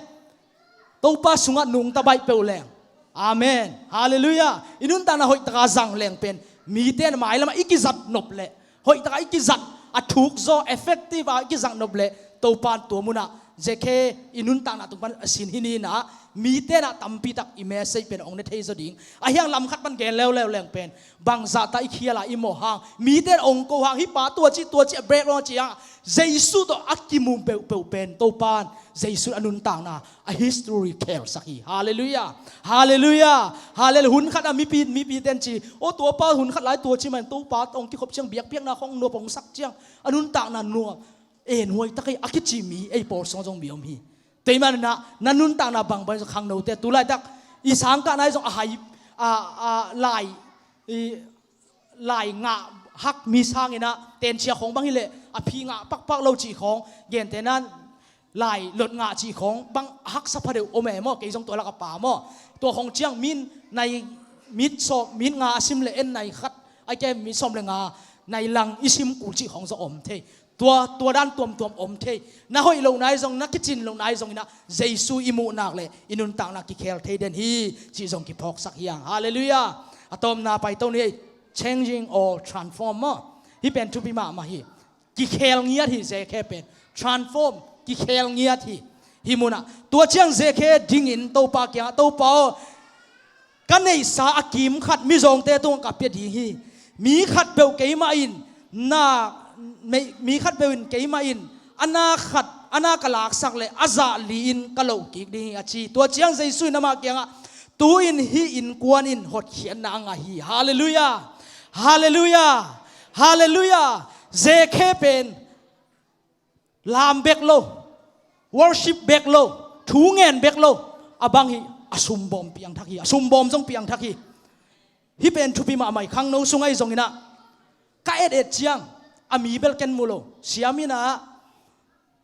Topa sungah nungta baih peuh leng, amen, halleluiah, i nuntakna hoihtaka zang leng pen mite in mailamah i kizat nop leh, hoihtaka i kizat, a thukzaw effective a i kizat nop leh Topa in tua munah Zekhia i nuntakna tung pan a sin hi ninah mite inah tampitak i message pen hong ne thei zaw ding. Ahi hang lam khat pan gen leuleu leng pen bangzahta i khiala i mawh hang, mite in hong ko hang, hih pa tua ci tua ci a break lo ci hang, Jesu tawh a kimu peuhpeuh pen Topa in Jesu a nuntakna a history khelsak hi. Halleluiah. Halleluiah. Halleluiah. Hun khatah mipi, mipite in ci, aw, tuapa hun khat lai tua ci man, Topa hong kikhop ciang biakpiakna khong nuap hong sak ciang a nuntakna nuap, en huai tak hi a kici mi ei pawl sungah zong mi om hi. Tua ahih maninah na nuntakna bangbang zong khangnote tu laitak i sangkahna i zong a hai, a, a, lai, i, lai ngah hak mi sanginah tencia khong bang hileh a phi ngah pakpak lo cih khong, gentehna lai lot ngah cih khong bang haksa pha deuh om e maw, kei zong tua lak a pa maw. Tua khong ciang min nai mit sawm, mit nga a sim le en nai khat, a kem mit sawm le nga nai lang i sim kul cih khong zong om thei. Tua, tua dan tuamtuam om thei. Na hoih lohna i zong, na kicin lohna i zonginah Jesu i muhnak le i nuntakna kikhel thei den hi cih zong kiphawksak hi hang. Halleluiah. A tawpna paito ni ei, changing or transform maw? Hih pen thupi mahmah hi. Kikhel ngiat hi Zekhia pen. Transform, kikhel ngiat hi. Hih munah tua ciang Zekhia dingin Topa kiangah, Topa aw, ka neihsa a kim khat mizawngte tungah ka pia ding hi. Mi khat peuh keimah in na, mi, mi khat peuh in keimah in a na khat, a na ka laksak le a zah li-in ka loh kik ding hi a ci. Tua ciang Jesu in amah kiangah, tu-in hih innkuan in hotkhiatna a ngah hi. Halleluiah. Halleluiah. Halleluiah. Zekhia pen lam bek lo, worship bek lo, thu ngen bek lo, a bang hi a sumbawm piangthak hi, a sumbawm zong piangthak hi. Hih pen thupi mahmah hi. Khangno sungah i zonginah ka et et ciang a mi bel ken mu lo, siam inah,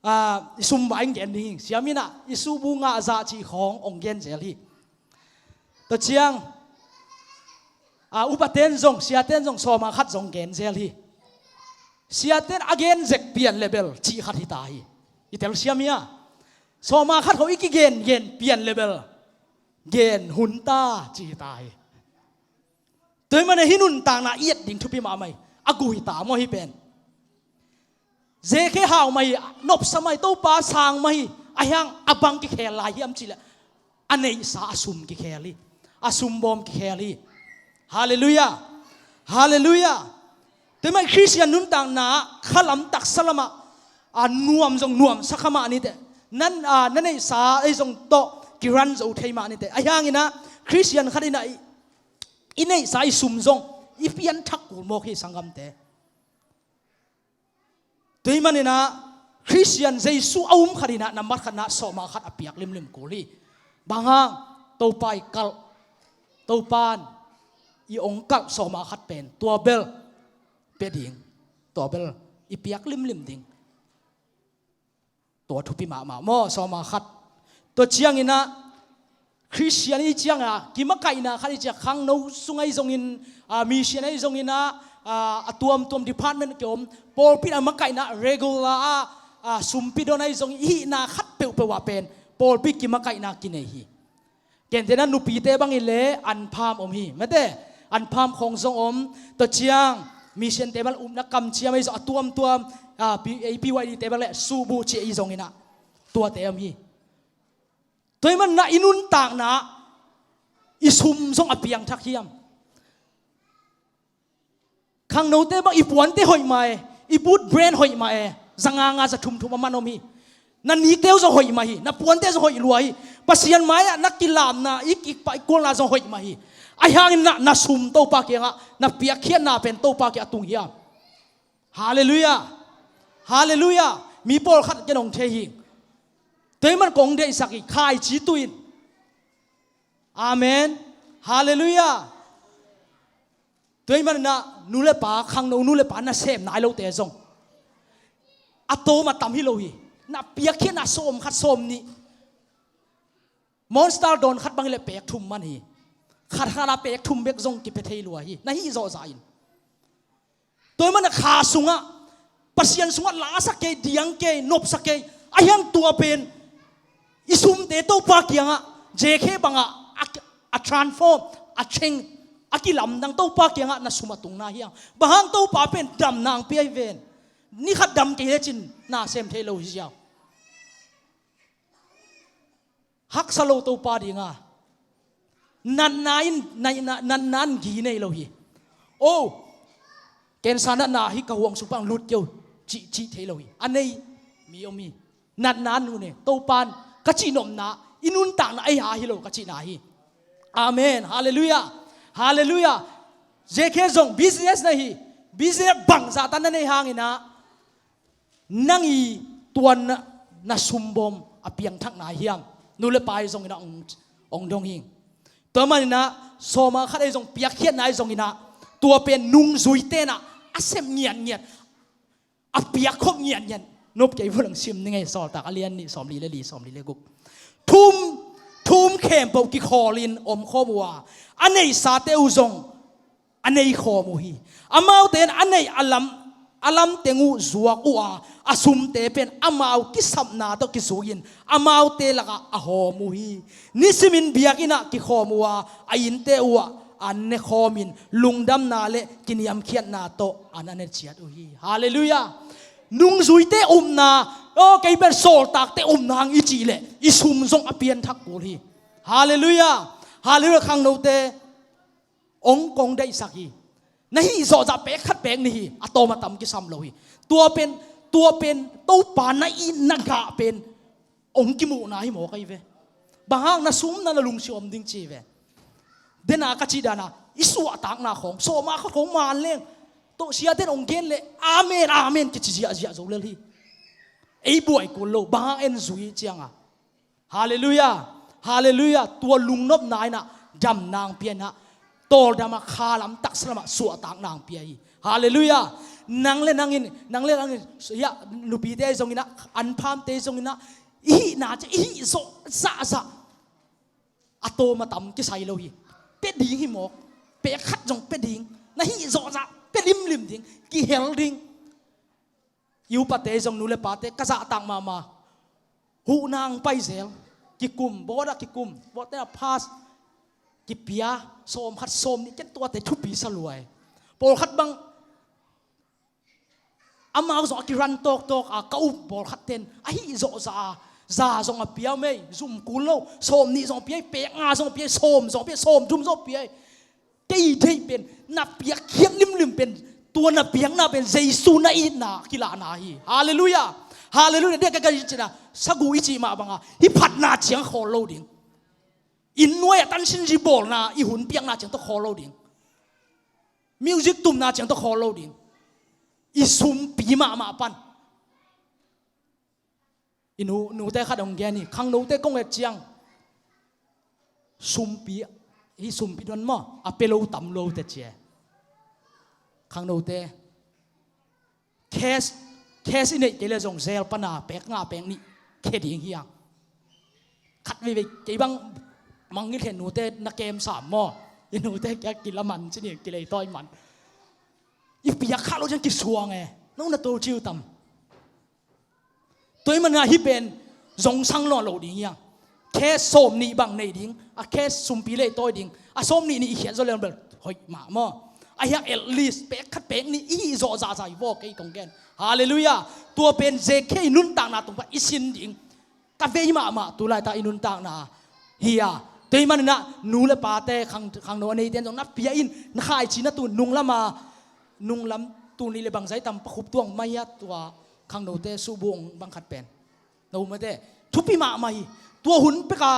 ah, i sum vai in gen ding hi, siam inah i subu ngah zah cih khong hong gen zel hi. Tua ciang, ah, upaten zong, siaten zong sawma khat zong gen zel hi. Siaten a gen zek pian le bel cih khat hi ta hi. I telsiam hi a, sawma khat khong i kigen gen pian le bel gen hun ta cih hi ta hi. Tua ahih manin hih nuntakna i et ding thupi mahmah hi. A gui ta maw hih pen? Zekhia hau mah hi, nopsa mah hi, Topa sang mah hi. Ahi hang a bang kikhel lai hiam cih leh a neihsa a sum kikhel hi. A sumbawm kikhel hi. Halleluiah. Halleluiah. Tua ahih manin Khristian nuntakna khalam taksa lamah a nuam zong nuamsa kha mah ni teh. Nan, a, na neihsa ei zong tawh kiran zo thei mah ni teh. Ahi hanginah Khristian khat inah i, i neihsa i sum zong i pianthak kul mawk hi sanggamte. Tua ahih maninah Khristian Jesu a um khat inah nambat khatnah sawma khat a piak limlim kul hi. Bang hang? Topa i kalh, Topa in i hong kalh sawma khat pen tua bel pia ding, tua bel i piak limlim ding. Tua thupi mahmah maw, sawma khat. Tua cianginah Khristian i cianga kimakaihna khat i ciang khangno sungah i zongin, a, mission ah i zonginah, a, a tuamtuam department kiom, pawlpi a makaihna regular a, a, sumpi don ah i zong i hihna khat peuhpeuh ah pen pawlpi kimakaihna kinei hi. Gentehna nupite bang i le anpham om hi mate, anpham khong zong om. Tua ciang mission te bang upna kamciam ah i zong a tuamtuam, a, P-, A P Y D te bang le subu ci ah i zonginah tuate om hi. Tua ahih maninah i nuntakna i sum zong a piangthak hiam? Khangnote bang i puante hoih mah e, i boot brand hoih mah e, za nga nga za thum thum a man om hi. Na nikte uh zong hoih mah hi, na puante zong hoih lua hi. Pasian mai-ah na kilamna, i kikpah i kualna zong hoih mah hi. Ahi hangin na, na sum Topa kiangah, na piakkhiatna pen Topa kiangah tung hiam? Halleluiah. Halleluiah. Mi pawlkhat ken hong thei hi. Tua ahih man kong deihsak hi, khaici tuin. Amen. Halleluiah. Tua ahih manin ah nu le pa, khangno nu le pa nasem nai lote zong a tawm a tam hi lo hi. Na piakkhiatna sawm khat sawm nih. Monster dawn khat bang hi leh pek thum man hi. Khat khat a pek thum bek zong kipia thei lua hi. Na hih zawhzah in. Tua ahih manin ah kha sungah, Pasian sungah lasak kei, diang kei, nopsak kei. Ahi hang tua pen i sumte Topa kiangah, Zakhe bangah a, a transform, a change, a kilamdang Topa kiangah na sum a tungna hi hang. Bang hang? Topa pen damna hong pia hi ven. Ni khat dam kei lecin na sem thei lo hi ziau. Haksa lo Topa dinga. Natna in, natna, natna in gi nei lo hi. O, cancer natna hi ka huang sung pan lut kei o, cih, cih thei lo hi. A nei mi om hi. Natna in, nu ne, Topa in ka cih nopna, i nuntakna ei ha hi lo ka cihna hi. Amen. Halleluiah. Halleluiah. Zakhe zong business na hi. Business bangzah tan na nei hangin ah, nang i tuan na, na sumbawm a piangthak nai hiam? Nu le pa i zongin ah hong, hong dong hi. Tua manin ah sawma khat ei zong piakkhiatna i zongin ah, tua pen nungzuite in ah a sep ngiatngiat, a piakkhop ngiatngiat. Nop kei vua lang sim ni ngei, Sawltak a lian nih, sawmli le li, sawmli le guk. Thu um, thu um khempeuh kikhawlin omkhawm uh a, a neisate uh zong a neikhawm uh hi. Amaute in a neih a lam, a lamteng uh zuak uh a, a sumte pen amau kisapna tawh kizui-in amaute lakah a hawm uh hi. Nisimin biakinn ah kikhawm uh a, a innte uh ah an nekhawmin lungdamna le kiniamkhiatna tawh an a ne ciat uh hi. Halleluiah. Nungzuite upna, aw, kei pen sawltakte upna hang i cih leh i sum zong a pianthak kul hi. Halleluiah. Halleluiah. Khangnote, hong kong deihsak hi. Na hih zawhzah pek khat pek nih hi, a tawm a tam kisam lo hi. Tua pen, tua pen Topa na it na gah pen hong kimuhna hi mawk ahi ve. Bang hang? Na sum na, na lungsim om ding ci ve. Dena ka cih dana, i suahtakna khawng, sawma khat khawng man leng, tawh siaten hong gen leh amen, amen kici ziahziah zo lel hi. Ei buai kul lo, bang hang? En zui cianga. Halleluiah. Halleluiah. Tua lungnopna in ah damna hong pia in ah, tawldam a kha lam, taksa lamah suahtakna hong pia hi. Halleluiah. Nang le nangin, nang le nangin, hiah nupite zongin ah, anphamte zongin ah, i hihna ciang i hih zawh zahzah a tawm a tam kisai lo hi. Pia ding hi mawk. Pek khat zong pia ding. Na hih zawhzah pia limlim ding. Kihel ding. I upate zong, nu le pate, ka zahtak mahmah. Huhna hong pai zel, kikum, board ah kikum, board te a pass, kipia, sawm khat sawm nih, ken tuate thupi sa lua hi. Pawlkhat bang amau zong a kiran tawktawk a, ka up pawlkhat ten a hih zawhzah a, za zong a pia mei, zum kul lo, sawm nih zong a pia hi, pek nga zong a pia hi, sawm zong a pia hi, sawm thum zong a pia hi. Kei deih pen, na piakkhiat limlim pen, tua na piakna pen Jesu na itna kilahna hi. Halleluiah. Halleluiah. Dek ka ka cihna, sagu i cih mah banga, hih phatna ciang khawl lo ding. Inn nuai-ah tansin zi bawlna, i hun piakna ciang tawh khawl lo ding. Music tumna ciang tawh khawl lo ding. I sumpi mahmah pan. I nu, nute khat hong gen hi, khangnote kong et ciang, sumpi, hih sumpi don maw, a pia lo tam lo te ci e. Khangnote, cash, cash i neih kei leh zong zel pana pek nga pek nih khia ding hi hang. Khat veivei kei bang mangngilh hen, nute na kem sam maw, i nute kia kilaman ci ni, kileitawi man. I piak kha lo ciang kisuang e, no na tawlciu tam. Tua ahih manin ah hih pen zongsang nawn lo ding hi hang. Cash sawm nih bang nei ding, a cash sumpi leitawi ding, a sawm nih nih i khiat zaw leh bel hoih mah maw. Ahi hang at least pek khat pek nih i hih zawh zahzah hi vaw, kei kong gen. Halleluiah. Tua pen Zakhe i nuntakna tung pan i sin ding. Ka vei mahmah tu laitak i nuntakna hi a. Tua ahih manin ah nu le pate, khang, khangno a neite in zong na pia in, na khaici na tun nunglam a, nunglam tun nih le bangzah i tam, pakhup tuang mai a, tua khangnote suhbung bang khat pen. Na umate, thupi mahmah hi. Tua hun peka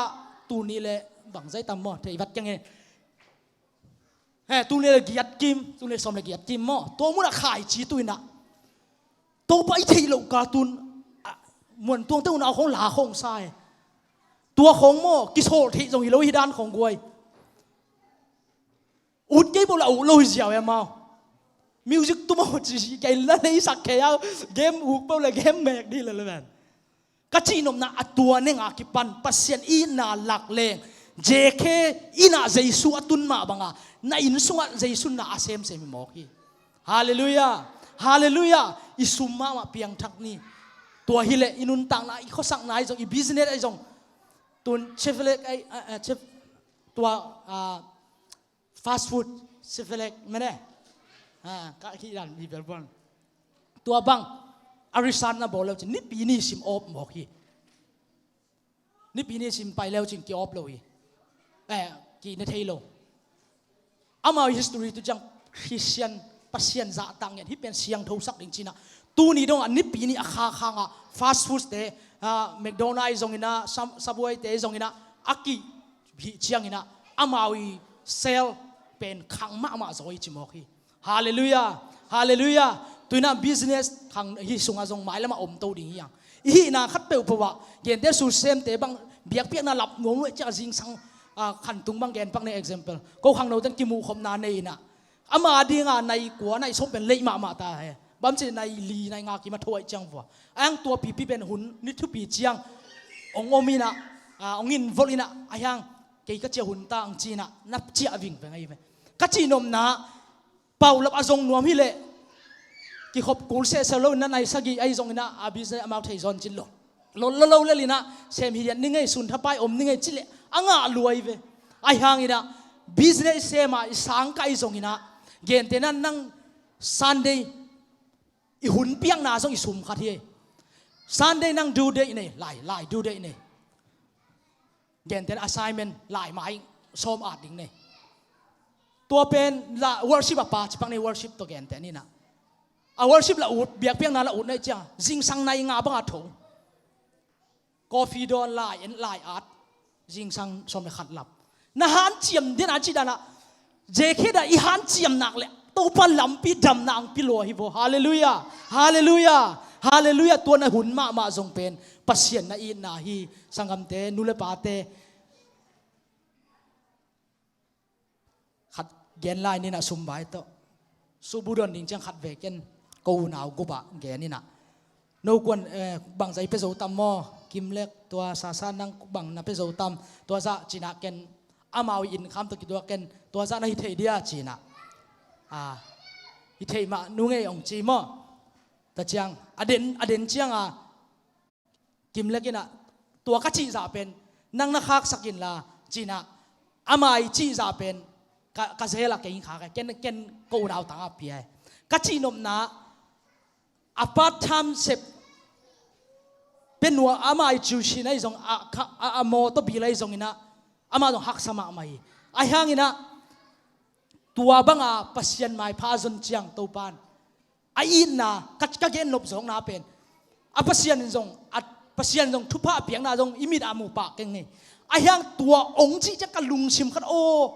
tuni le bangzai tam maw, thei vat keng e. He, tuni le giat kim, tuni le sawm le giat kim maw. Tua munah khaici tu inah. Topa i theih loh ka tun, a, muantuangte unau khong la khong sa e. Tua khong maw, kisawl theih zong hi lo hi dan khong guai. Ut kei peuh la ut lo hi ziau e amau. Music tu maw ci kei la leisak kei a, game uk peuh le game mek dih le le ven. Ka cihnopna a tua nenga kipan Pasian itna lak leng, J K inah Jesu a tun mah banga na inn sungah Jesu na a semsem hi mawk hi. Halleluiah. Halleluiah. I sum mahmah piangthak ni. Tua hileh i nuntakna, i khuasakna ahi zong, i business ahi zong. Tun chef lek ai, a, a, chef, tua, a, fast food, chef lek mene. A, ka hi dan hi bel buang. Tua bang a result na bawl leu cin nipi ni sim op mawk hi. Nipi ni sim pai leu cin ki op lo hi. Eh, ki ne thei lo. Amau history tu ciang Christian Pasian zahtak ngen hi pen siangtho sak ding cinah. Tuni dongah nipi ni a kha khangah fast food te, ah, McDonald zong inah, Sub-, Subway te zong inah, a ki hih ciang inah, amau i sale pen khang mahmah zaw i ci mawk hi. Halleluiah. Halleluiah. Tuinah business khang hi sungah zong mailamah om to ding hi ang. I hihna khat peuhpeuh ah, gente susemte bang biakpiakna lap nuam luai ciah zingsang, ah, khantung bang gen pak ne example. Ko khangno ten kimuhkhopna nei inah. Ama dinga nai kua, nai sawm pen leih mahmah ta he. Bamci nai li, nai nga kima tho aih ciang vua. Ayang tua pipi pen hun, ni thupi ciang. Ong om inah, ah, ong involve inah, ayang kei ka ciah hun ta ang cinah, na ciah vingveng ahi ve. Ka cihnopna, paulap a zong nuam hileh kikhop kul sehseh lo inah nai sagih ahi zong inah a business amau thei zawn cin lo. Lo, lo, lo lel inah sem hi dian ni ngei sun thapai om ni ngei cileh a ngah luai ve. Ahi hang inah business i sem a i sangkah ahi zong inah gente nan nang Sunday i hun piakna zong i sum khat hi. Sunday nang due date nei, lai, lai due date nei. Genten assignment lai mai sawm at ding nei. Tua pen la worship a pa cipak nei worship tawh genten inah. A worship la ut, biakpiakna la ut nei cia, zingsang nai nga banga tho. Coffee dawn lai, en lai at, zingsang sawm le khat lap. Na hanciam den a ci dana, J K da i hanciam nak le Topa lampi damna ang pilua hi vo. Halleluiah. Halleluiah. Halleluiah. Tua na hun mahmah zong pen Pasian na itna hi. Sanggamte, nu le pate, khat gen lai ninah sumbai tawh. Subuh don ding ciang khat ve ken ko unau gupah gen inah. No kuan, eh, bangzai pe zo tam maw? Kimlek tua sasa nang bang na pe zo tam. Tua zah cinah ken amau i inn kham tawh kituak ken tua zah na hi thei dia cinah. Ah, hi thei mah nu ngei ong ci maw? Ta ciang a den, a den ciang a Kimlek inah tua ka cihzah pen nang na khaksak inla cinah ama i cihzah pen ka, ka zela kei khak e, ken, ken ko unau tanga pia e. Ka cihnopna a part time sep pen nua ama i ciusin ahi zong a, a, a mawtaw bil ahi zong inah ama zong haksa mahmah hi. Ahi hang inah tua banga Pasian maipha zon ciang Topan a itna ka, ka gen nop zawkna pen a Pasian in zong, a Pasian zong thupha a piakna zong i mit a mu pah keng ngei. Ahi hang tua ong cih ciang ka lungsim khat aw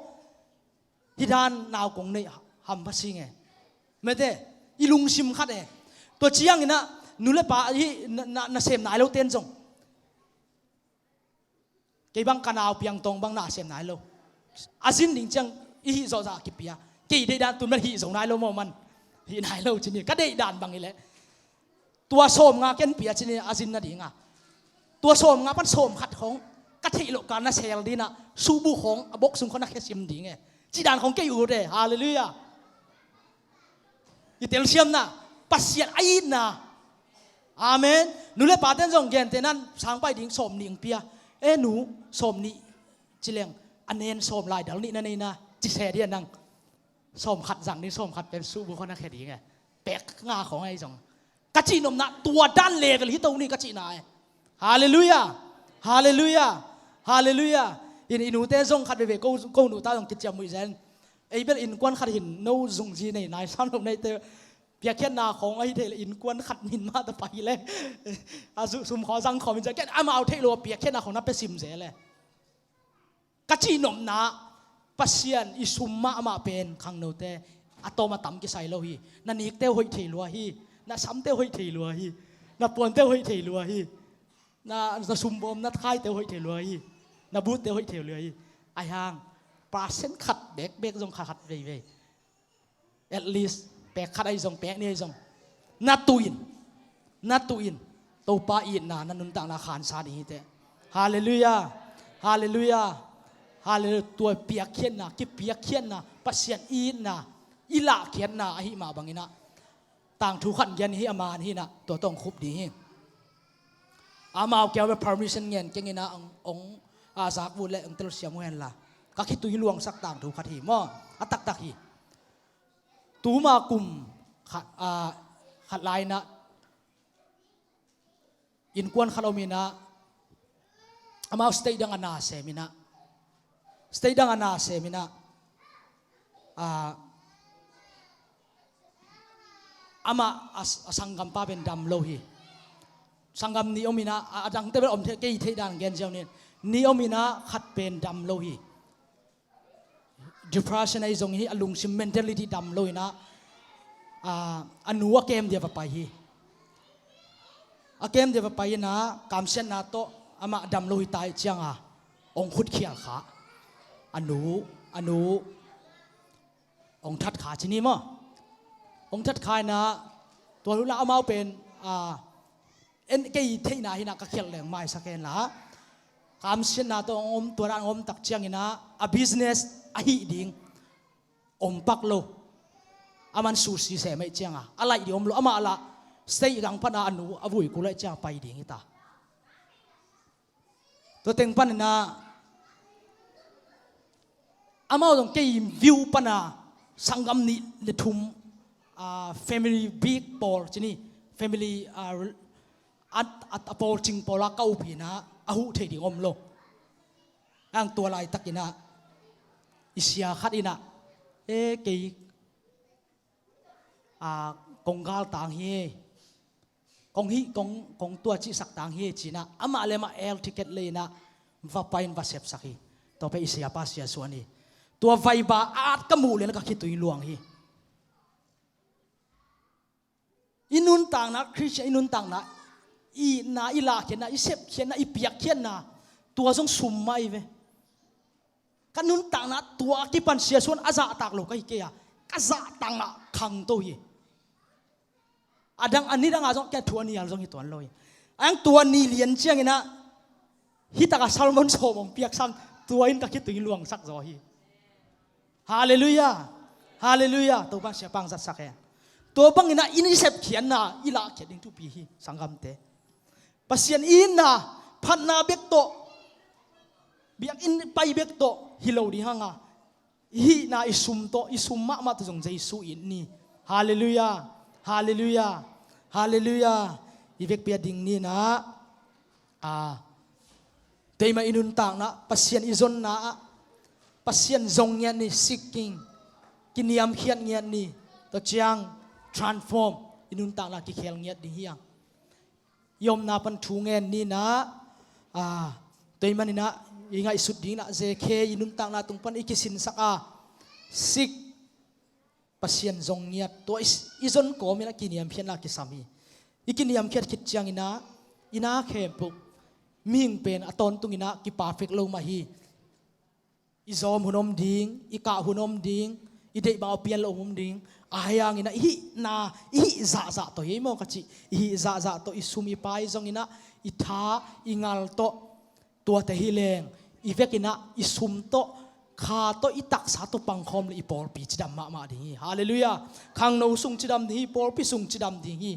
hi dan nau kong nei ham pha si nge. Mete i lungsim khat e. Tua ciang inah nu le pa hi na, na, na sem nai lo ten zong kei bang ka nau piangtawng bang na sem nai lo. A zin ding ciang i hih zawhzah kipia. Kei deih dan tun man hih zo nai lo maw man. Hih nai lo cini ka deih dan bang hileh tua sawm nga ken pia cini a zin nadinga. Tua sawm nga pan sawm khat khong ka theih loh ka na sel dinah subuh khong a bok sung khong na khesim ding e. Ci dan khong kei ut e. Halleluiah. I telsiamna Pasian a itna. Amen. Nu le paten zong gentehnan sangpai ding sawm nih ang pia. E nu sawm nih cileng a nen sawm lai dal nih na neina ci se dia nang. Sawm khat zang ding sawm khat pen suhbu khon a khe ding e. Pek nga khong ahi zong ka cihnopna tua dan level hi to ni ka cihna e. Halleluiah. Halleluiah. Halleluiah. In i nute zong khat veve ko, ko nu ta zong kiciam muih zen. Ei bel innkuan khat hin no zungzi nei nai sam lo neite Piakkhiatna khong ahi thei le innkuan khat min mah ta pai le a sum khawng zang khawm in ciah kian amau theih lo a piakkhiatna khong na pia sim ze le. Ka cih nopna Pasian i sum mahmah pen khangnote a tawm a tam kisai lo hi. Na nikte hoih thei lua hi. Na samte hoih thei lua hi. Na puante hoih thei lua hi. Na, na sumbawm na khaite hoih thei lua hi. Na butte hoih thei lua hi. Ahi hang percent khat bekbek zong khat khat veivei. At least pek khat ahi zong, pek nih ahi zong, na tuin, na tuin Topa itna na nuntakna khansa ding hi teh. Halleluiah. Halleluiah. Halleluiah. Tua piakkhiatna, kipiakkhiatna, Pasian itna i lahkhiatna ahi mah banginah tangthu khat gen hi, a man hinah tua tawh hong khup ding hi. Amau kiang bek permission ngen kenginah hong, hong a zakvut le hong telsiam uh henla ka khitui luangsak tangthu khat hi maw. A taktak hi. Tuma kum khat, a, khat lai inah innkuan khat om inah amau state dang a na sem inah, state dang a na sem inah, a, amah a, a sanggampa pen dam lo hi. Sanggam nih om inah, a, a dangte bel om thei, kei theih dan gen ziau nin, nih om inah khat pen dam lo hi. Depression ahi zong hi, a lungsim mentality dam lo inah, a, a nu a kem dia va pai hi. A kem dia va pai inah kamsiatna tawh amah dam lo hi ta ih cianga hong khutkhial kha. A nu, a nu hong that kha ci ni maw. Hong that kha inah tua lula amau pen, a, en kei theihna hinah ka khialh leng maisak henla kamsiatna tawh hong om, tua dan hong om tak cianginah a business ahi ding om pak lo. A man sushi sem aih cianga a laih ding om lo. Amah lah state gang pana a nu a vui kul aih cianga pai ding hi ta. Tua teng paninah amau zong kei view pana sanggam nih le thum, a, family big pawl ci ni, family, a, a, a, a pawl cing pawla ka upinah a huh thei ding om lo. Ang tua laitakinah i sia khat inah, e, kei, a, kong galtang hi. Kong hih, kong, kong tua cihsak tang hi cinah amah le amah air ticket leinah va pai in va sepsak hi. Tua pen i siapa sia suan hi. Tua vaiba at ka muh lena ka khitui luang hi. I nuntakna, Khristian i nuntakna, i itna, i lahkhiatna, i sepkhiatna, i piakkhiatna, tua zong sum mah hi ve. Ka nuntakna tua a kipan sia suan a zahtak lo ka hi kei a, ka zahtakna khangto hi. A dang, a nidanga zong kia thu a nial zong hi tuan lo hi. Ang tua ni lian cianginah hih taka sermon sawm hong piaksak, tua in ka khitui luangsak zaw hi. Halleluiah. Halleluiah. Topa siapa hong zatsak hen. Tua banginah i sepkhiatna i lahkhiat ding thupi hi, sanggamte. Pasian itna, phatna bek tawh, biakinn pai bek tawh hi lo ding hanga, i hihna, i sum tawh, i sum mahmah tawh zong Jesu it ni. Halleluiah. Halleluiah. Halleluiah. I vekpi a ding ninah, a, teima i nuntakna Pasian i zonna ah Pasian zong ngiat ni, seeking, kiniamkhiat ngiat ni. Tua ciang transform, i nuntakna kikhel ngiat ding hi ang. I omna pan thu ngen ninah, a, tua ahih maninah i ngaihsut dinginah zekhe i nuntakna tung pan i kisinsak a, seek, Pasian zong ngiat, tua i, i zon kawminah kiniamkhiatna kisam hi. I kiniamkhiat khit cianginah i na khempeuh mihing pen a tawntunginah kiperfect lo mah hi. I zawm hun om ding, i kah hun om ding, i deih bang a pian lo hun om ding. Ahi hanginah i hihna, i hih zahzah tawh hi maw ka cih, i hih zahzah tawh i sum i pai zonginah i tha i ngal tawh, tuate hi leng i vekinah i sum tawh, kha tawh, i taksa tawh pangkhawm le i pawlpi cidam mahmah ding hi. Halleluiah. Khangno sung cidam ding hi, pawlpi sung cidam ding hi.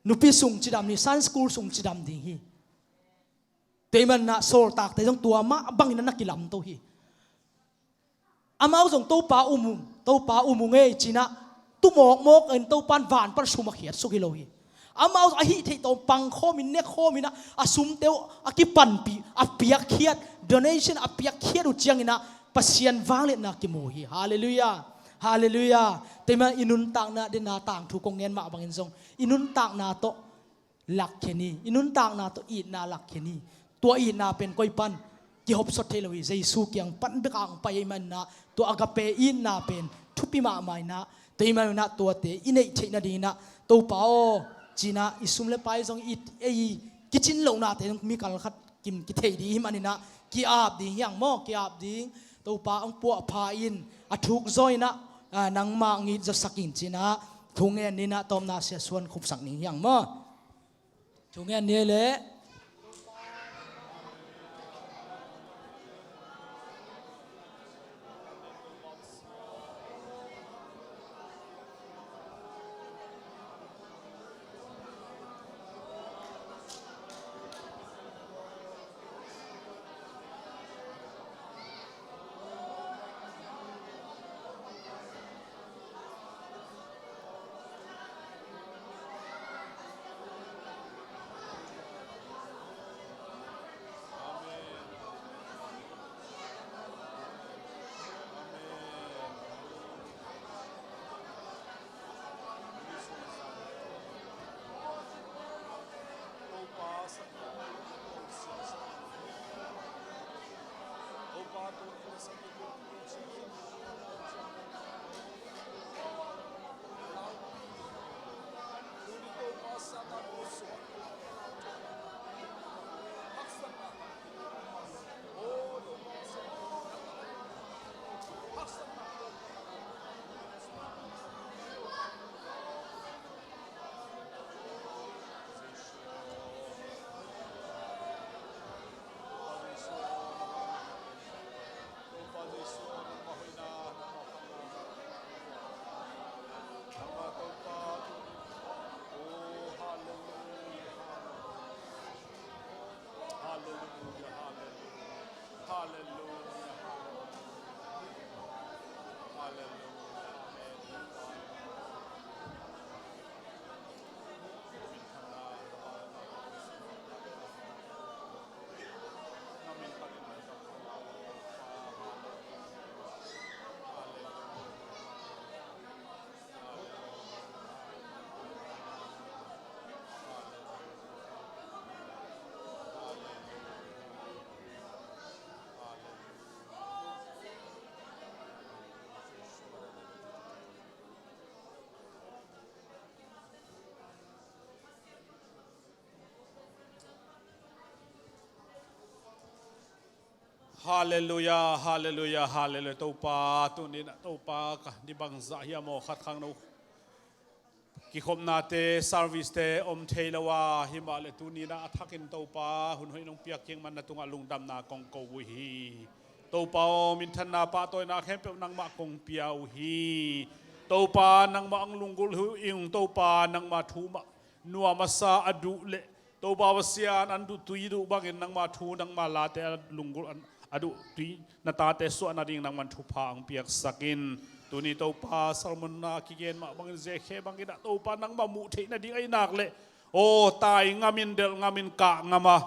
Nupi sung cidam ding hi, Sunday school sung cidam ding hi. Tua ahih maninah sawltakte zong tua mah bangin a na kilamto hi. Amau zong Topa um ung, Topa um ung ei cinah tu mawkmawk in Topa in van pan sum a khiatsuk hi lo hi. Amau zong a hih theih tawh pangkhawmin, nekkhawminah a sumte uh a kipanpih, a piakkhiat, donation a piakkhiat uh cianginah Pasian vangliatna kimu hi. Halleluiah. Halleluiah. Tua ahih manin i nuntakna dena tangthu kong ngen mah bangin zong i nuntakna tawh lakkhia ni, i nuntakna tawh itna lakkhia ni. Tua itna pen koi pan kihopsot thei lo hi, Jesu kiang pan bek a hong pai ahih manin ah tua agape itna pen thupi mahmah in ah, tua ahih manin ah tuate i neih theih nadingin ah Topa aw ci-in ah i sum le pai zong i, i kicin lohnate zong mi kal khat kim kithei ding ahih manin ah ki-ap ding hi hang maw, ki-ap ding. Topa hong puahpha in a thuk zaw in ah, ah, nangmah hong it zawsak in ci-in ah thu ngen ni in ah tawpna sia suan khupsak ning hi hang maw. Thu ngen ni leh. Halleluia, halleluia, halleluia. Topa, tuni-in ah Topa, ka ni bangzah hiam aw, khat khangno kikhopnate, service-te om thei lo a, himahleh tuni-in ah a thakin Topa hun hoih nong piak kik man na tungah lungdamna kong ko uh hi. Topa aw, minthanna pahtawina khempeuh nangmah kong pia uh hi. Topa, nangmah hong lunggulh hi ung. Topa, nangmah thu mah nuam a sa a duh leh, Topa Pasian, an duh tui duh bangin nangmah thu, nangmah late a lunggulh an, a duh tui na tate suah nading nangman thupha hong piaksak in. Tuni Topa, sermon-a kigen mah bangin, zia khe bangin ah Topa, nangmah muh theih nading ahih nak leh, aw, tai ngamin, delh ngamin, kah ngam a,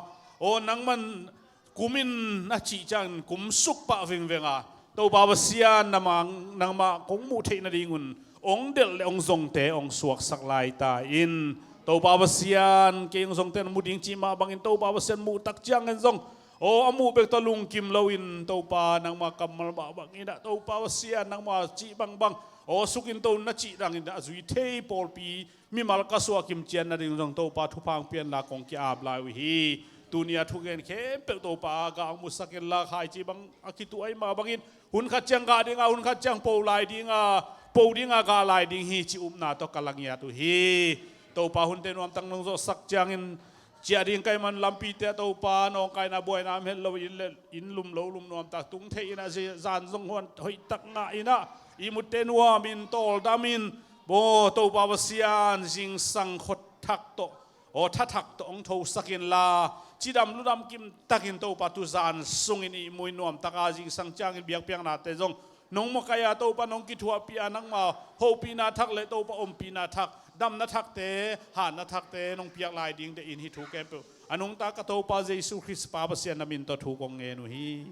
aw, nangman kum in a cih ciangin kum suk pah vengveng a, Topa Pasian, nangmah, nangmah kong muh theih nadingun hong delh le hong zongte hong suaksak lai ta in. Topa Pasian, kei hong zongte na mu ding cih mah bangin, Topa Pasian, muh tak ciangin zong, aw, a muh bek tawh lungkim loin, Topa, nangmah kammal mah bangin ah, Topa Pasian, nangmah cih bangbang, aw, suk in to na cih dangin a zui thei pawlpi mimal ka suah kim ciat nading zong Topa thupha hong pia inla kong ki-ap lai uh hi. Tuni-a thugen khempeuh Topa gah hong musak inla, khaici bang a kituh ahih mah bangin hun khat ciang gah ding a, hun khat ciang po lai ding a, po ding a gah lai ding hi cih upna tawh ka la ngiat uh hi. Topa, hunte nuamtak nong zawhsak ciangin ciah ding ka hih man lampite ah Topa, nawngkaina buaina om het lo in le, inn lum lo lum nuamtak tung thei in ah, zia zan zong huan hoihtak ngah in ah, ihmutte nuamin, tawldamin, aw, Topa Pasian, zingsang khua thak tawh, aw, tha thak tawh hong thosak inla, cidam ludam kimtakin Topa tuzan sungin ihmu in nuamtaka zingsang ciangin biakpiaknate zong nong makaih a, Topa, nong kithuahpih a, nangma hopihna thak le Topa ompihna thak, damna thakte, hanna thakte nong piak lai ding deih in, hih thu khempeuh a nungta ka Topa Jesu Khrist Pa Pasian na min tawh thu kong ngen uh hi.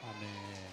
Amen.